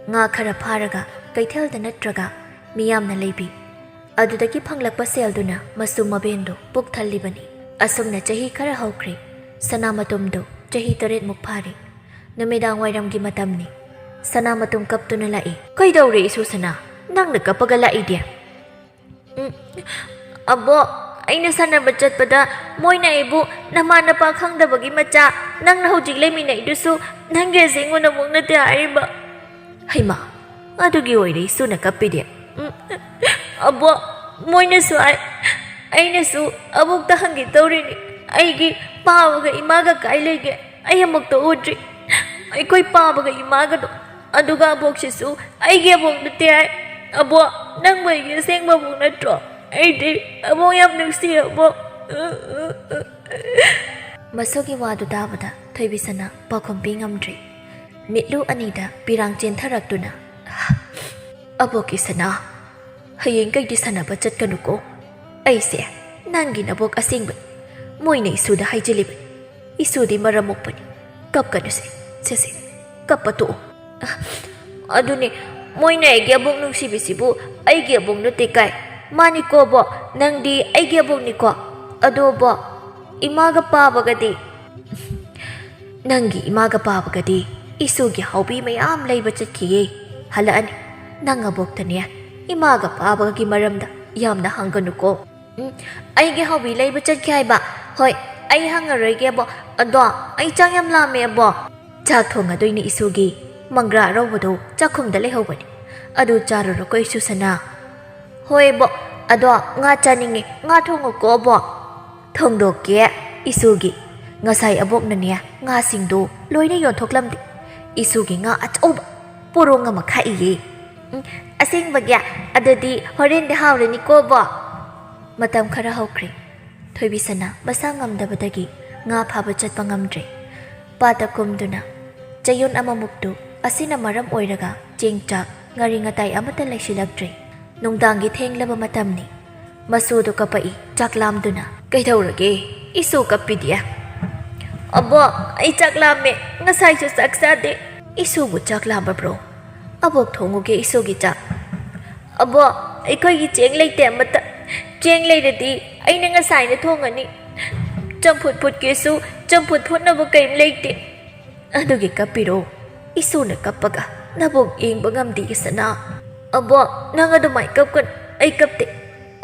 ꯉꯥ ꯈꯔ ꯐꯥꯔꯒ ꯀꯩꯊꯦꯜꯗ ꯅꯠꯇ꯭ꯔꯒ ꯃꯤꯌꯥꯝꯅ ꯂꯩꯕꯤ꯫ ꯑꯗꯨꯗꯒꯤ ꯐꯪꯂꯛꯄ ꯁꯦꯜꯗꯨꯅ ꯃꯁꯨ ꯃꯕꯦꯟꯗꯨ ꯄꯨꯛ ꯊꯜꯂꯤꯕꯅꯤ꯫ ꯑꯁꯨꯝꯅ ꯆꯍꯤ ꯈꯔ ꯍꯧꯈ꯭ꯔꯦ꯫ ꯁꯅꯥꯃꯇꯣꯝꯗꯨ ꯆꯍꯤ ꯇꯔꯦꯠꯃꯨꯛ ꯐꯥꯔꯦ꯫ ꯅꯨꯃꯤꯗꯥꯡ ꯋꯥꯏꯔꯝꯒꯤ ꯃꯇꯝꯅꯤ꯫ ꯁꯅꯥꯃꯇꯣꯝ ꯀꯞꯇꯨꯅ ꯂꯥꯛꯏ꯫ "ꯀꯩꯗꯧꯔꯦ ꯏꯁꯨ ꯁꯅꯥ? ꯅꯪꯅ ꯀꯞꯄꯒ ꯂꯥꯛꯏꯗꯤ?" "ꯎꯝ, ꯑꯕꯣꯛ, ꯑꯩꯅ ꯁꯥꯟꯅꯕ ꯆꯠꯄꯗ ꯃꯣꯏꯅ ꯑꯩꯕꯨ ꯅꯃꯥ ꯅꯄꯥ ꯈꯪꯗꯕꯒꯤ ꯃꯆꯥ, ꯅꯪꯅ ꯍꯧꯖꯤꯛ ꯂꯩꯃꯤꯟꯅꯩꯗꯨꯁꯨ ꯅꯪꯒꯤ ꯑꯁꯦꯡꯕ ꯅꯕꯣꯛ ꯅꯠꯇꯦ ꯍꯥꯏꯔꯤꯕ꯫" ꯍꯩꯃꯥ, ꯑꯗꯨꯒꯤ ꯑꯣꯏꯔꯦ ꯏꯁꯨꯅ ꯀꯞꯄꯤꯗꯤ꯫ "ꯎꯝ, ꯑꯕꯣꯛ, ꯃꯣꯏꯅꯁꯨ ꯍꯥꯏ, ꯑꯩꯅꯁꯨ ꯑꯕꯣꯛꯇ ꯍꯪꯒꯦ ꯇꯧꯔꯤꯅꯤ, ꯑꯩꯒꯤ ꯄꯥꯕꯒ ꯏꯃꯥꯒ ꯀꯥꯏ ꯂꯩꯒꯦ? ꯑꯩ ꯑꯃꯨꯛꯇ ꯎꯗ꯭ꯔꯤ꯫ ꯑꯩꯈꯣꯏ ꯄꯥꯕꯒ ꯏꯃꯥꯒꯗꯣ, ꯑꯗꯨꯒ ꯑꯕꯣꯛꯁꯤꯁꯨ ꯑꯩꯒꯤ ꯑꯕꯣꯛ ꯅꯠꯇꯦ ꯍꯥꯏ꯫ ꯑꯕꯣꯛ, ꯅꯪꯕꯨ ꯑꯩꯒꯤ ꯑꯁꯦꯡꯕ ꯑꯕꯣꯛ ꯅꯠꯇ꯭ꯔꯣ? ꯑꯩꯗꯤ ꯑꯕꯣꯛ ꯌꯥꯝ ꯅꯨꯡꯁꯤ ꯑꯕꯣꯛ꯫" ꯃꯁꯨꯒꯤ ꯋꯥꯗꯨ ꯇꯥꯕꯗ ꯊꯣꯏꯕꯤꯁꯅꯥ ꯄꯥꯎꯈꯨꯝ ꯄꯤ ꯉꯝꯗ꯭ꯔꯦ꯫ ꯃꯤꯠꯂꯨ ꯑꯅꯤꯗ ꯄꯤꯔꯥꯡ ꯆꯦꯟꯊꯔꯛꯇꯨꯅ, "ꯑꯕꯣꯛꯀꯤ ꯁꯅꯥ, ꯍꯌꯦꯡ ꯀꯩꯗꯤ ꯁꯥꯟꯅꯕ ꯆꯠꯀꯅꯨꯀꯣ꯫ ꯑꯩꯁꯦ ꯅꯪꯒꯤ ꯅꯕꯣꯛ ꯑꯁꯦꯡꯕꯅꯤ꯫ ꯃꯣꯏꯅ ꯏꯁꯨꯗ ꯍꯥꯏꯖꯤꯜꯂꯤꯕꯅꯤ꯫ ꯏꯁꯨꯗꯤ ꯃꯔꯝ ꯃꯣꯛꯄꯅꯤ꯫ ꯀꯞꯀꯅꯨꯁꯦ꯫ ꯁꯦ, ꯁꯦ, ꯀꯞꯄ ꯇꯣꯛꯑꯣ꯫ ꯑꯗꯨꯅꯦ, ꯃꯣꯏꯅ ꯑꯩꯒꯤ ꯑꯕꯣꯛ ꯅꯨꯡꯁꯤꯕꯤꯁꯤꯕꯨ ꯑꯩꯒꯤ ꯑꯕꯣꯛ ꯅꯠꯇꯦ ꯀꯥꯏ꯫ ꯃꯥꯅꯤꯀꯣ, ꯕꯣꯛ, ꯅꯪꯗꯤ ꯑꯩꯒꯤ ꯑꯕꯣꯛꯅꯤꯀꯣ꯫ ꯑꯗꯣ, ꯕꯣꯛ, ꯏꯃꯥꯒ ꯄꯥꯕꯒꯗꯤ? ꯅꯪꯒꯤ ꯏꯃꯥꯒ ꯄꯥꯕꯒꯗꯤ ꯏꯁꯨꯒꯤ ꯍꯥꯎꯕꯤ ꯃꯌꯥꯝ ꯂꯩꯕ ꯆꯠꯈꯤꯌꯦ꯫ ꯍꯜꯂꯛꯑꯅꯤ꯫ ꯅꯪ ꯑꯕꯣꯛꯇꯅꯦ ꯏꯃꯥꯒ ꯄꯥꯕꯒꯤ ꯃꯔꯝꯗ ꯌꯥꯝꯅ ꯍꯪꯒꯅꯨꯀꯣ꯫ ꯎꯝ, ꯑꯩꯒꯤ ꯍꯥꯎꯕꯤ ꯂꯩꯕ ꯆꯠꯈꯤ ꯍꯥꯏꯕ? ꯍꯣꯏ, ꯑꯩ ꯍꯪꯉꯔꯣꯏꯒꯦ, ꯑꯕꯣꯛ꯫ ꯑꯗꯣ, ꯑꯩ ꯆꯥꯛ ꯌꯥꯝ ꯂꯥꯝꯃꯦ, ꯑꯕꯣꯛ꯫ ꯆꯥꯛ ꯊꯣꯡꯉꯗꯣꯏꯅꯤ ꯏꯁꯨꯒꯤ꯫ ꯃꯪꯒ꯭ꯔꯥ ꯑꯔꯧꯕꯗꯣ ꯆꯥꯛꯈꯨꯝꯗ ꯂꯩꯍꯧꯕꯅꯤ꯫ ꯑꯗꯨ ꯆꯥꯔꯨꯔꯣꯀꯣ ꯏꯁꯨ ꯁꯅꯥ꯫ ꯍꯣꯏ, ꯕꯣꯛ꯫ ꯑꯗꯣ, ꯉꯥ ꯆꯥꯅꯤꯡꯉꯦ꯫ ꯉꯥ ꯊꯣꯡꯉꯨꯀꯣ, ꯕꯣꯛ꯫ ꯊꯣꯡꯗꯣꯛꯀꯦ ꯏꯁꯨꯒꯤ꯫ ꯉꯁꯥꯏ ꯑꯕꯣꯛꯅꯅꯦ ꯉꯥꯁꯤꯡꯗꯣ ꯂꯣꯏꯅ ꯌꯣꯟꯊꯣꯛꯂꯝꯗꯦ꯫ ꯏꯁꯨꯒꯤ ꯉꯥ ꯑꯆꯧꯕ ꯄꯣꯔꯣꯡ ꯑꯃ ꯈꯥꯛꯏꯌꯦ꯫ ꯎꯝ, ꯑꯁꯦꯡꯕꯒꯤ? ꯑꯗꯨꯗꯤ ꯍꯣꯔꯦꯟꯗꯤ ꯍꯥꯎꯔꯅꯤꯀꯣ, ꯕꯣꯛ꯫ ꯃꯇꯝ ꯈꯔ ꯍꯧꯈ꯭ꯔꯦ꯫ ꯊꯣꯏꯕꯤꯁꯅꯥ ꯃꯁꯥ ꯉꯝꯗꯕꯗꯒꯤ ꯉꯥ ꯐꯥꯕ ꯆꯠꯄ ꯉꯝꯗ꯭ꯔꯦ꯫ ꯄꯥꯠꯇ ꯀꯨꯝꯗꯨꯅ ꯆꯌꯣꯜ ꯑꯃꯃꯨꯛꯇꯨ ꯑꯁꯤꯅ ꯃꯔꯝ ꯑꯣꯏꯔꯒ ꯆꯦꯡ ꯆꯥꯛ, ꯉꯥꯔꯤ ꯉꯇꯥꯏ ꯑꯃꯠꯇ ꯂꯩꯁꯤꯜꯂꯛꯇ꯭ꯔꯦ꯫ ꯅꯨꯡꯗꯥꯡꯒꯤ ꯊꯦꯡꯂꯕ ꯃꯇꯝꯅꯤ꯫ ꯃꯁꯨꯗꯨ ꯀꯞꯄꯛꯏ, ꯆꯥꯛ ꯂꯥꯝꯗꯨꯅ꯫ "ꯀꯩꯗꯧꯔꯒꯦ? ꯏꯁꯨ ꯀꯞꯄꯤꯗꯤ?" "ꯑꯕꯣꯛ, ꯑꯩ ꯆꯥꯛ ꯂꯥꯝꯃꯦ꯫ ꯉꯁꯥꯏꯁꯨ ꯆꯥꯛ ꯆꯥꯗꯦ꯫" "ꯏꯁꯨꯕꯨ ꯆꯥꯛ ꯂꯥꯝꯕꯕ꯭ꯔꯣ? ꯑꯕꯣꯛ, ꯊꯣꯡꯉꯨꯒꯦ ꯏꯁꯨꯒꯤ ꯆꯥꯛ꯫" "ꯑꯕꯣꯛ, ꯑꯩꯈꯣꯏꯒꯤ ꯆꯦꯡ ꯂꯩꯇꯦ ꯑꯃꯠꯇ꯫ ꯆꯦꯡ ꯂꯩꯔꯗꯤ ꯑꯩꯅ ꯉꯁꯥꯏꯅ ꯊꯣꯡꯉꯅꯤ꯫ ꯆꯝꯐꯨꯠ ꯐꯨꯠꯀꯦꯁꯨ ꯆꯝꯐꯨꯠ ꯐꯨꯠꯅꯕ ꯀꯔꯤꯝ ꯂꯩꯇꯦ꯫" "ꯑꯗꯨꯒꯤ ꯀꯞꯄꯤꯔꯣ? ꯏꯁꯨꯅ ꯀꯞꯄꯒ ꯅꯕꯣꯛ ꯌꯦꯡꯕ ꯉꯝꯗꯦ, ꯁꯅꯥ꯫" "ꯑꯕꯣꯛ, ꯅꯪ ꯑꯗꯨꯃꯥꯏ ꯀꯞꯀꯅꯨ꯫ ꯑꯩ ꯀꯞꯇꯦ꯫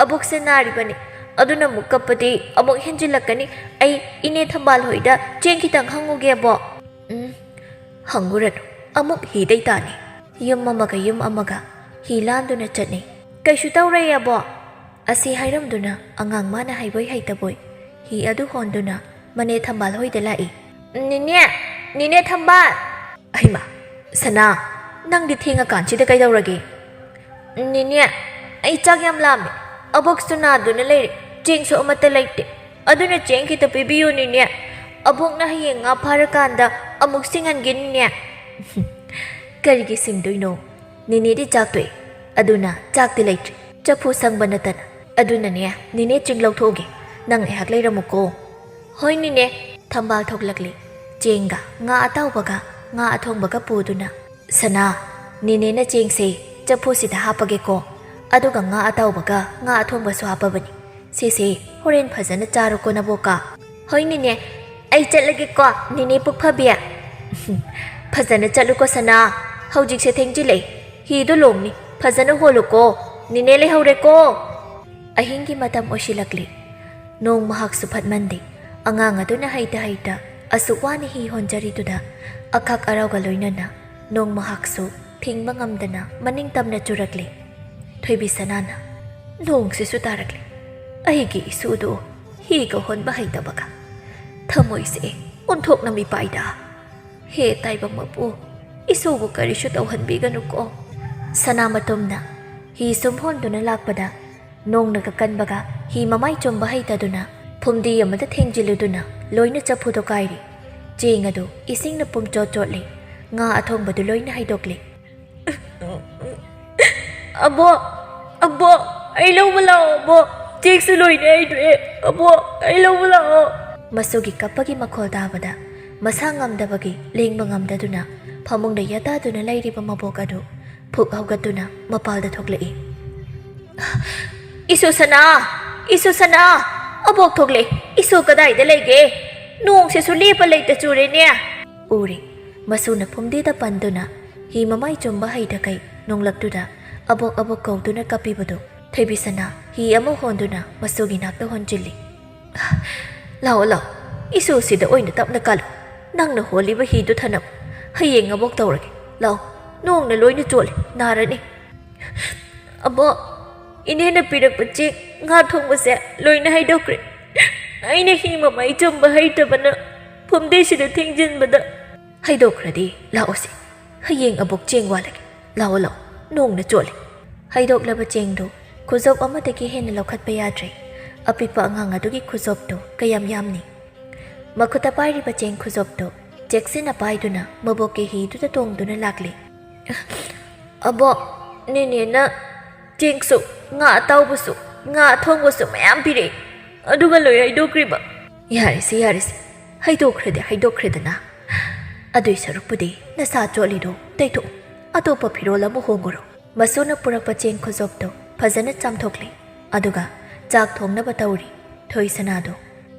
ꯑꯕꯣꯛꯁꯦ ꯅꯥꯔꯤꯕꯅꯤ꯫ ꯑꯗꯨꯅ ꯑꯃꯨꯛ ꯀꯞꯄꯗꯤ ꯑꯃꯨꯛ ꯍꯦꯟꯖꯤꯜꯂꯛꯀꯅꯤ꯫ ꯑꯩ ꯏꯅꯦ ꯊꯝꯕꯥꯜ ꯍꯣꯏꯗ ꯆꯦꯡ ꯈꯤꯇꯪ ꯍꯪꯉꯨꯒꯦ, ꯑꯕꯣꯛ꯫" "ꯎꯝ, ꯍꯪꯉꯨꯔꯅꯨ꯫ ꯑꯃꯨꯛ ꯍꯤꯗꯩ ꯇꯥꯅꯤ꯫" ꯌꯨꯝ ꯑꯃꯒ ꯌꯨꯝ ꯑꯃꯒ ꯍꯤ ꯂꯥꯟꯗꯨꯅ ꯆꯠꯅꯩ꯫ "ꯀꯩꯁꯨ ꯇꯧꯔꯣꯏꯌꯦ, ꯑꯕꯣꯛ꯫" ꯑꯁꯤ ꯍꯥꯏꯔꯝꯗꯨꯅ ꯑꯉꯥꯡ ꯃꯥꯅ ꯍꯩꯕꯣꯏ ꯍꯩꯇꯕꯣꯏ ꯍꯤ ꯑꯗꯨ ꯍꯣꯟꯗꯨꯅ ꯃꯅꯦ ꯊꯝꯕꯥꯜ ꯍꯣꯏꯗ ꯂꯥꯛꯏ꯫ "ꯅꯦꯅꯦ! ꯅꯦꯅꯦ ꯊꯝꯕꯥꯜ!" "ꯑꯩꯃ! ꯁꯅꯥ, ꯅꯪꯗꯤ ꯊꯦꯡꯉꯀꯥꯟꯁꯤꯗ ꯀꯩꯗꯧꯔꯒꯦ?" "ꯅꯦꯅꯦ, ꯑꯩ ꯆꯥꯛ ꯌꯥꯝ ꯂꯥꯝꯃꯦ꯫ ꯑꯕꯣꯛꯁꯨ ꯅꯥꯗꯨꯅ ꯂꯩꯔꯦ꯫ ꯆꯦꯡꯁꯨ ꯑꯃꯠꯇ ꯂꯩꯇꯦ꯫ ꯑꯗꯨꯅ ꯆꯦꯡ ꯈꯤꯇ ꯄꯤꯕꯤꯌꯨ, ꯅꯦꯅꯦ꯫ ꯑꯕꯣꯛꯅ ꯍꯌꯦꯡ ꯉꯥ ꯐꯥꯔꯀꯥꯟꯗ ꯑꯃꯨꯛ ꯁꯤꯡꯍꯟꯒꯦ, ꯅꯦꯅꯦ꯫" "ꯀꯔꯤꯒꯤ ꯁꯤꯡꯗꯣꯏꯅꯣ? ꯅꯦꯅꯦꯗꯤ ꯆꯥꯛ ꯇꯣꯛꯑꯦ꯫ ꯑꯗꯨꯅ ꯆꯥꯛꯇꯤ ꯂꯩꯇ꯭ꯔꯤ꯫ ꯆꯐꯨ ꯁꯪꯕ ꯅꯠꯇꯅ꯫ ꯑꯗꯨꯅꯅꯦ, ꯅꯦꯅꯦ, ꯆꯦꯡ ꯂꯧꯊꯣꯛꯎꯒꯦ꯫ ꯅꯪ ꯉꯥꯏꯍꯥꯛ ꯂꯩꯔꯝꯃꯨꯀꯣ꯫ "ꯍꯣꯏ ꯅꯦꯅꯦ"꯫ ꯊꯝꯕꯥꯜ ꯊꯣꯛꯂꯛꯂꯦ꯫ ꯆꯦꯡꯒ ꯉꯥ ꯑꯇꯥꯎꯕꯒ ꯉꯥ ꯑꯊꯣꯡꯕꯒ ꯄꯨꯗꯨꯅ, "ꯁꯅꯥ, ꯅꯦꯅꯦꯅ ꯆꯦꯡꯁꯦ ꯆꯐꯨꯁꯤꯗ ꯍꯥꯞꯄꯒꯦꯀꯣ꯫ ꯑꯗꯨꯒ ꯉꯥ ꯑꯇꯥꯎꯕꯒ ꯉꯥ ꯑꯊꯣꯡꯕꯁꯨ ꯍꯥꯞꯄꯕꯅꯤ꯫ ꯁꯤꯁꯦ ꯍꯣꯔꯦꯟ ꯐꯖꯅ ꯆꯥꯔꯣꯀꯣ ꯅꯕꯣꯛꯀ"꯫ "ꯍꯣꯏ ꯅꯦꯅꯦ, ꯑꯩ ꯆꯠꯂꯒꯦꯀꯣ ꯅꯦꯅꯦ ꯄꯨꯛ ꯐꯕꯤ"꯫ "ꯐꯖꯅ ꯆꯠꯂꯨꯀꯣ ꯁꯅꯥ, ꯍꯧꯖꯤꯛꯁꯦ ꯊꯦꯡꯖꯤꯜꯂꯛꯑꯦ꯫ ꯍꯤꯗꯣ ꯂꯣꯡꯅꯤ, ꯐꯖꯅ ꯍꯣꯜꯂꯨꯀꯣ꯫ ꯅꯦꯅꯦ ꯂꯩꯍꯧꯔꯦꯀꯣ"꯫ ꯑꯍꯤꯡꯒꯤ ꯃꯇꯝ ꯑꯣꯏꯁꯤꯜꯂꯛꯂꯤ꯫ ꯅꯣꯡ ꯃꯍꯥꯛꯁꯨ ꯐꯠꯃꯟꯗꯦ꯫ ꯑꯉꯥꯡ ꯑꯗꯨꯅ ꯍꯩꯇ ꯍꯩꯇ ꯑꯁꯨꯛ ꯋꯥꯅ ꯍꯤ ꯍꯣꯟꯖꯔꯤꯗꯨꯗ ꯑꯈꯥꯛ ꯑꯔꯥꯎꯒ ꯂꯣꯏꯅꯅ ꯅꯣꯡ ꯃꯍꯥꯛꯁꯨ ꯊꯤꯡꯕ ꯉꯝꯗꯅ ꯃꯅꯤꯡ ꯇꯝꯅ ꯆꯨꯔꯛꯂꯦ꯫ ꯊꯣꯏꯕꯤ ꯁꯅꯥꯅ, "ꯅꯣꯡꯁꯤꯁꯨ ꯇꯥꯔꯛꯂꯦ꯫ ꯑꯩꯒꯤ ꯏꯁꯨꯗꯨ ꯍꯤꯒ ꯍꯣꯟꯕ ꯍꯩꯇꯕꯒ꯫ ꯊꯃꯣꯏꯁꯦ ꯑꯣꯟꯊꯣꯛꯅ ꯃꯤꯄꯥꯏꯗ꯫ ꯍꯦ ꯇꯥꯏꯕꯪ ꯃꯄꯨ, ꯏꯁꯨꯕꯨ ꯀꯔꯤꯁꯨ ꯇꯧꯍꯟꯕꯤꯒꯅꯨꯀꯣ"꯫ ꯁꯅꯥ ꯃꯇꯨꯝꯅ ꯍꯤ ꯁꯨꯝ ꯍꯣꯟꯗꯨꯅ ꯂꯥꯛꯄꯗ, ꯅꯣꯡꯅꯒ ꯀꯟꯕꯒ ꯍꯤ ꯃꯃꯥꯏ ꯆꯨꯝꯕ ꯍꯩꯇꯗꯨꯅ ꯐꯨꯝꯗꯤ ꯑꯃꯗ ꯊꯦꯡꯖꯤꯜꯂꯨꯗꯨꯅ ꯂꯣꯏꯅ ꯆꯐꯨꯗꯣ ꯀꯥꯏꯔꯤ꯫ ꯆꯦꯡ ꯑꯗꯨ ꯏꯁꯤꯡꯅ ꯄꯨꯝꯆꯣꯠ ꯆꯣꯠꯂꯤ꯫ ꯉꯥ ꯑꯊꯣꯡꯕꯗꯨ ꯂꯣꯏꯅ ꯍꯩꯗꯣꯛꯂꯤ꯫ "ꯑꯕꯣꯛ, ꯑꯕꯣꯛ, ꯑꯩ ꯂꯧꯕ ꯂꯥꯛꯑꯣ ꯑꯕꯣꯛ꯫ ꯆꯦꯡꯁꯨ ꯂꯣꯏꯅ ꯍꯩꯗꯣꯛꯑꯦ꯫ ꯑꯕꯣꯛ, ꯑꯩ ꯂꯧꯕ ꯂꯥꯛꯑꯣ"꯫ ꯃꯁꯨꯒꯤ ꯀꯞꯄꯒꯤ ꯃꯈꯣꯜ ꯇꯥꯕꯗ ꯃꯁꯥ ꯉꯝꯗꯕꯒꯤ ꯂꯦꯡꯕ ꯉꯝꯗꯗꯨꯅ ꯐꯃꯨꯡꯗ ꯌꯥꯇꯥꯗꯨꯅ ꯂꯩꯔꯤꯕ ꯃꯕꯣꯛ ꯑꯗꯨ ꯐꯨꯛ ꯍꯧꯒꯠꯇꯨꯅ ꯃꯄꯥꯜꯗ ꯊꯣꯛꯂꯛꯏ꯫ "ꯏꯁꯨ ꯁꯅꯥ! ꯏꯁꯨ ꯁꯅꯥ! ꯑꯕꯣꯛ ꯊꯣꯛꯂꯦ! ꯏꯁꯨ ꯀꯗꯥꯏꯗ ꯂꯩꯒꯦ? ꯅꯣꯡꯁꯤꯁꯨ ꯂꯦꯞꯄ ꯂꯩꯇ ꯆꯨꯔꯦꯅꯦ!" ꯎꯔꯦ꯫ ꯃꯁꯨꯅ ꯐꯨꯝꯗꯤꯗ ꯄꯟꯗꯨꯅ ꯍꯤ ꯃꯃꯥꯏ ꯆꯨꯝꯕ ꯍꯩꯇꯈꯩ ꯅꯣꯡꯂꯛꯇꯨꯗ ꯑꯕꯣꯛ ꯑꯕꯣꯛ ꯀꯧꯗꯨꯅ ꯀꯞꯄꯤꯕꯗꯨ ꯊꯣꯏꯕꯤꯁꯅꯥ ꯍꯤ ꯑꯃ ꯍꯣꯟꯗꯨꯅ ꯃꯁꯨꯒꯤ ꯅꯥꯛꯇ ꯍꯣꯟꯖꯤꯜꯂꯤ꯫ "ꯂꯥꯛꯑꯣ, ꯂꯥꯛꯑꯣ, ꯏꯁꯨꯁꯤꯗ ꯑꯣꯏꯅ ꯇꯞꯅ ꯀꯥꯜꯂꯨ꯫ ꯅꯪꯅ ꯍꯣꯜꯂꯤꯕ ꯍꯤꯗꯨ ꯊꯅꯝꯃꯨ꯫ ꯍꯌꯦꯡ ꯑꯕꯣꯛ ꯇꯧꯔꯒꯦ꯫ ꯂꯥꯛꯑꯣ, ꯅꯣꯡꯅ ꯂꯣꯏꯅ ꯆꯣꯠꯂꯦ, ꯅꯥꯔꯅꯤ"꯫ "ꯑꯕꯣꯛ, ꯏꯅꯦꯅ ꯄꯤꯔꯛꯄ ꯆꯦꯡ ꯉꯥ ꯊꯣꯡꯕꯁꯦ ꯂꯣꯏꯅ ꯍꯩꯗꯣꯛꯈ꯭ꯔꯦ꯫ ꯑꯩꯅ ꯍꯤ ꯃꯃꯥꯏ ꯆꯨꯝꯕ ꯍꯩꯇꯕꯅ ꯐꯨꯝꯗꯤꯁꯤꯗ ꯊꯤꯡꯖꯤꯟꯕꯗ"꯫ "ꯍꯩꯗꯣꯛꯈ꯭ꯔꯗꯤ ꯂꯥꯛꯑꯣꯁꯦ, ꯍꯌꯦꯡ ꯑꯕꯣꯛ ꯆꯦꯡ ꯋꯥꯜꯂꯒꯦ꯫ ꯂꯥꯛꯑꯣ, ꯂꯥꯛꯑꯣ, ꯅꯣꯡꯅ ꯆꯣꯠꯂꯦ"꯫ ꯍꯩꯗꯣꯛꯂꯕ ꯆꯦꯡꯗꯨ ꯈꯨꯖꯣꯞ ꯑꯃꯗꯒꯤ ꯍꯦꯟꯅ ꯂꯧꯈꯠꯄ ꯌꯥꯗ꯭ꯔꯦ꯫ ꯑꯄꯤꯛꯄ ꯑꯉꯥꯡ ꯑꯗꯨꯒꯤ ꯈꯨꯖꯣꯞꯇꯨ ꯀꯌꯥꯝ ꯌꯥꯝꯅꯤ꯫ ꯃꯈꯨꯠꯇ ꯄꯥꯏꯔꯤꯕ ꯆꯦꯡ ꯈꯨꯖꯣꯞꯇꯨ ꯆꯦꯛꯁꯤꯟꯅ ꯄꯥꯏꯗꯨꯅ ꯃꯕꯣꯛꯀꯤ ꯍꯤꯗꯨꯗ ꯇꯣꯡꯗꯨꯅ ꯂꯥꯛꯂꯤ꯫ "ꯑꯕꯣꯛ, ꯅꯦꯅꯦꯅ ꯆꯦꯡꯁꯨ, ꯉꯥ ꯑꯇꯥꯎꯕꯁꯨ, ꯉꯥ ꯑꯊꯣꯡꯕꯁꯨ ꯃꯌꯥꯝ ꯄꯤꯔꯛꯏ, ꯑꯗꯨꯒ ꯂꯣꯏ ꯍꯩꯗꯣꯛꯈ꯭ꯔꯤꯕ꯫ "ꯌꯥꯔꯦꯁꯦ, ꯌꯥꯔꯦꯁꯦ, ꯍꯩꯗꯣꯛꯈ꯭ꯔꯗꯤ ꯍꯩꯗꯣꯛꯈ꯭ꯔꯦꯗꯅ꯫ ꯑꯗꯨꯏ ꯁꯔꯨꯛꯄꯨꯗꯤ ꯅꯁꯥ ꯆꯣꯠꯂꯤꯗꯣ ꯇꯩꯊꯣꯛꯎ, ꯑꯇꯣꯞꯄ ꯐꯤꯔꯣꯜ ꯑꯃ ꯍꯣꯡꯉꯨꯔꯣ꯫" ꯃꯁꯨꯅ ꯄꯨꯔꯛꯄ ꯆꯦꯡ ꯈꯨꯖꯣꯞꯇꯣ ꯐꯖꯅ ꯆꯥꯝꯊꯣꯛꯂꯦ, ꯑꯗꯨꯒ ꯆꯥꯛ ꯊꯣꯡꯅꯕ ꯇꯧꯔꯤ꯫ ꯊꯣꯏꯁꯅꯥꯗꯣ,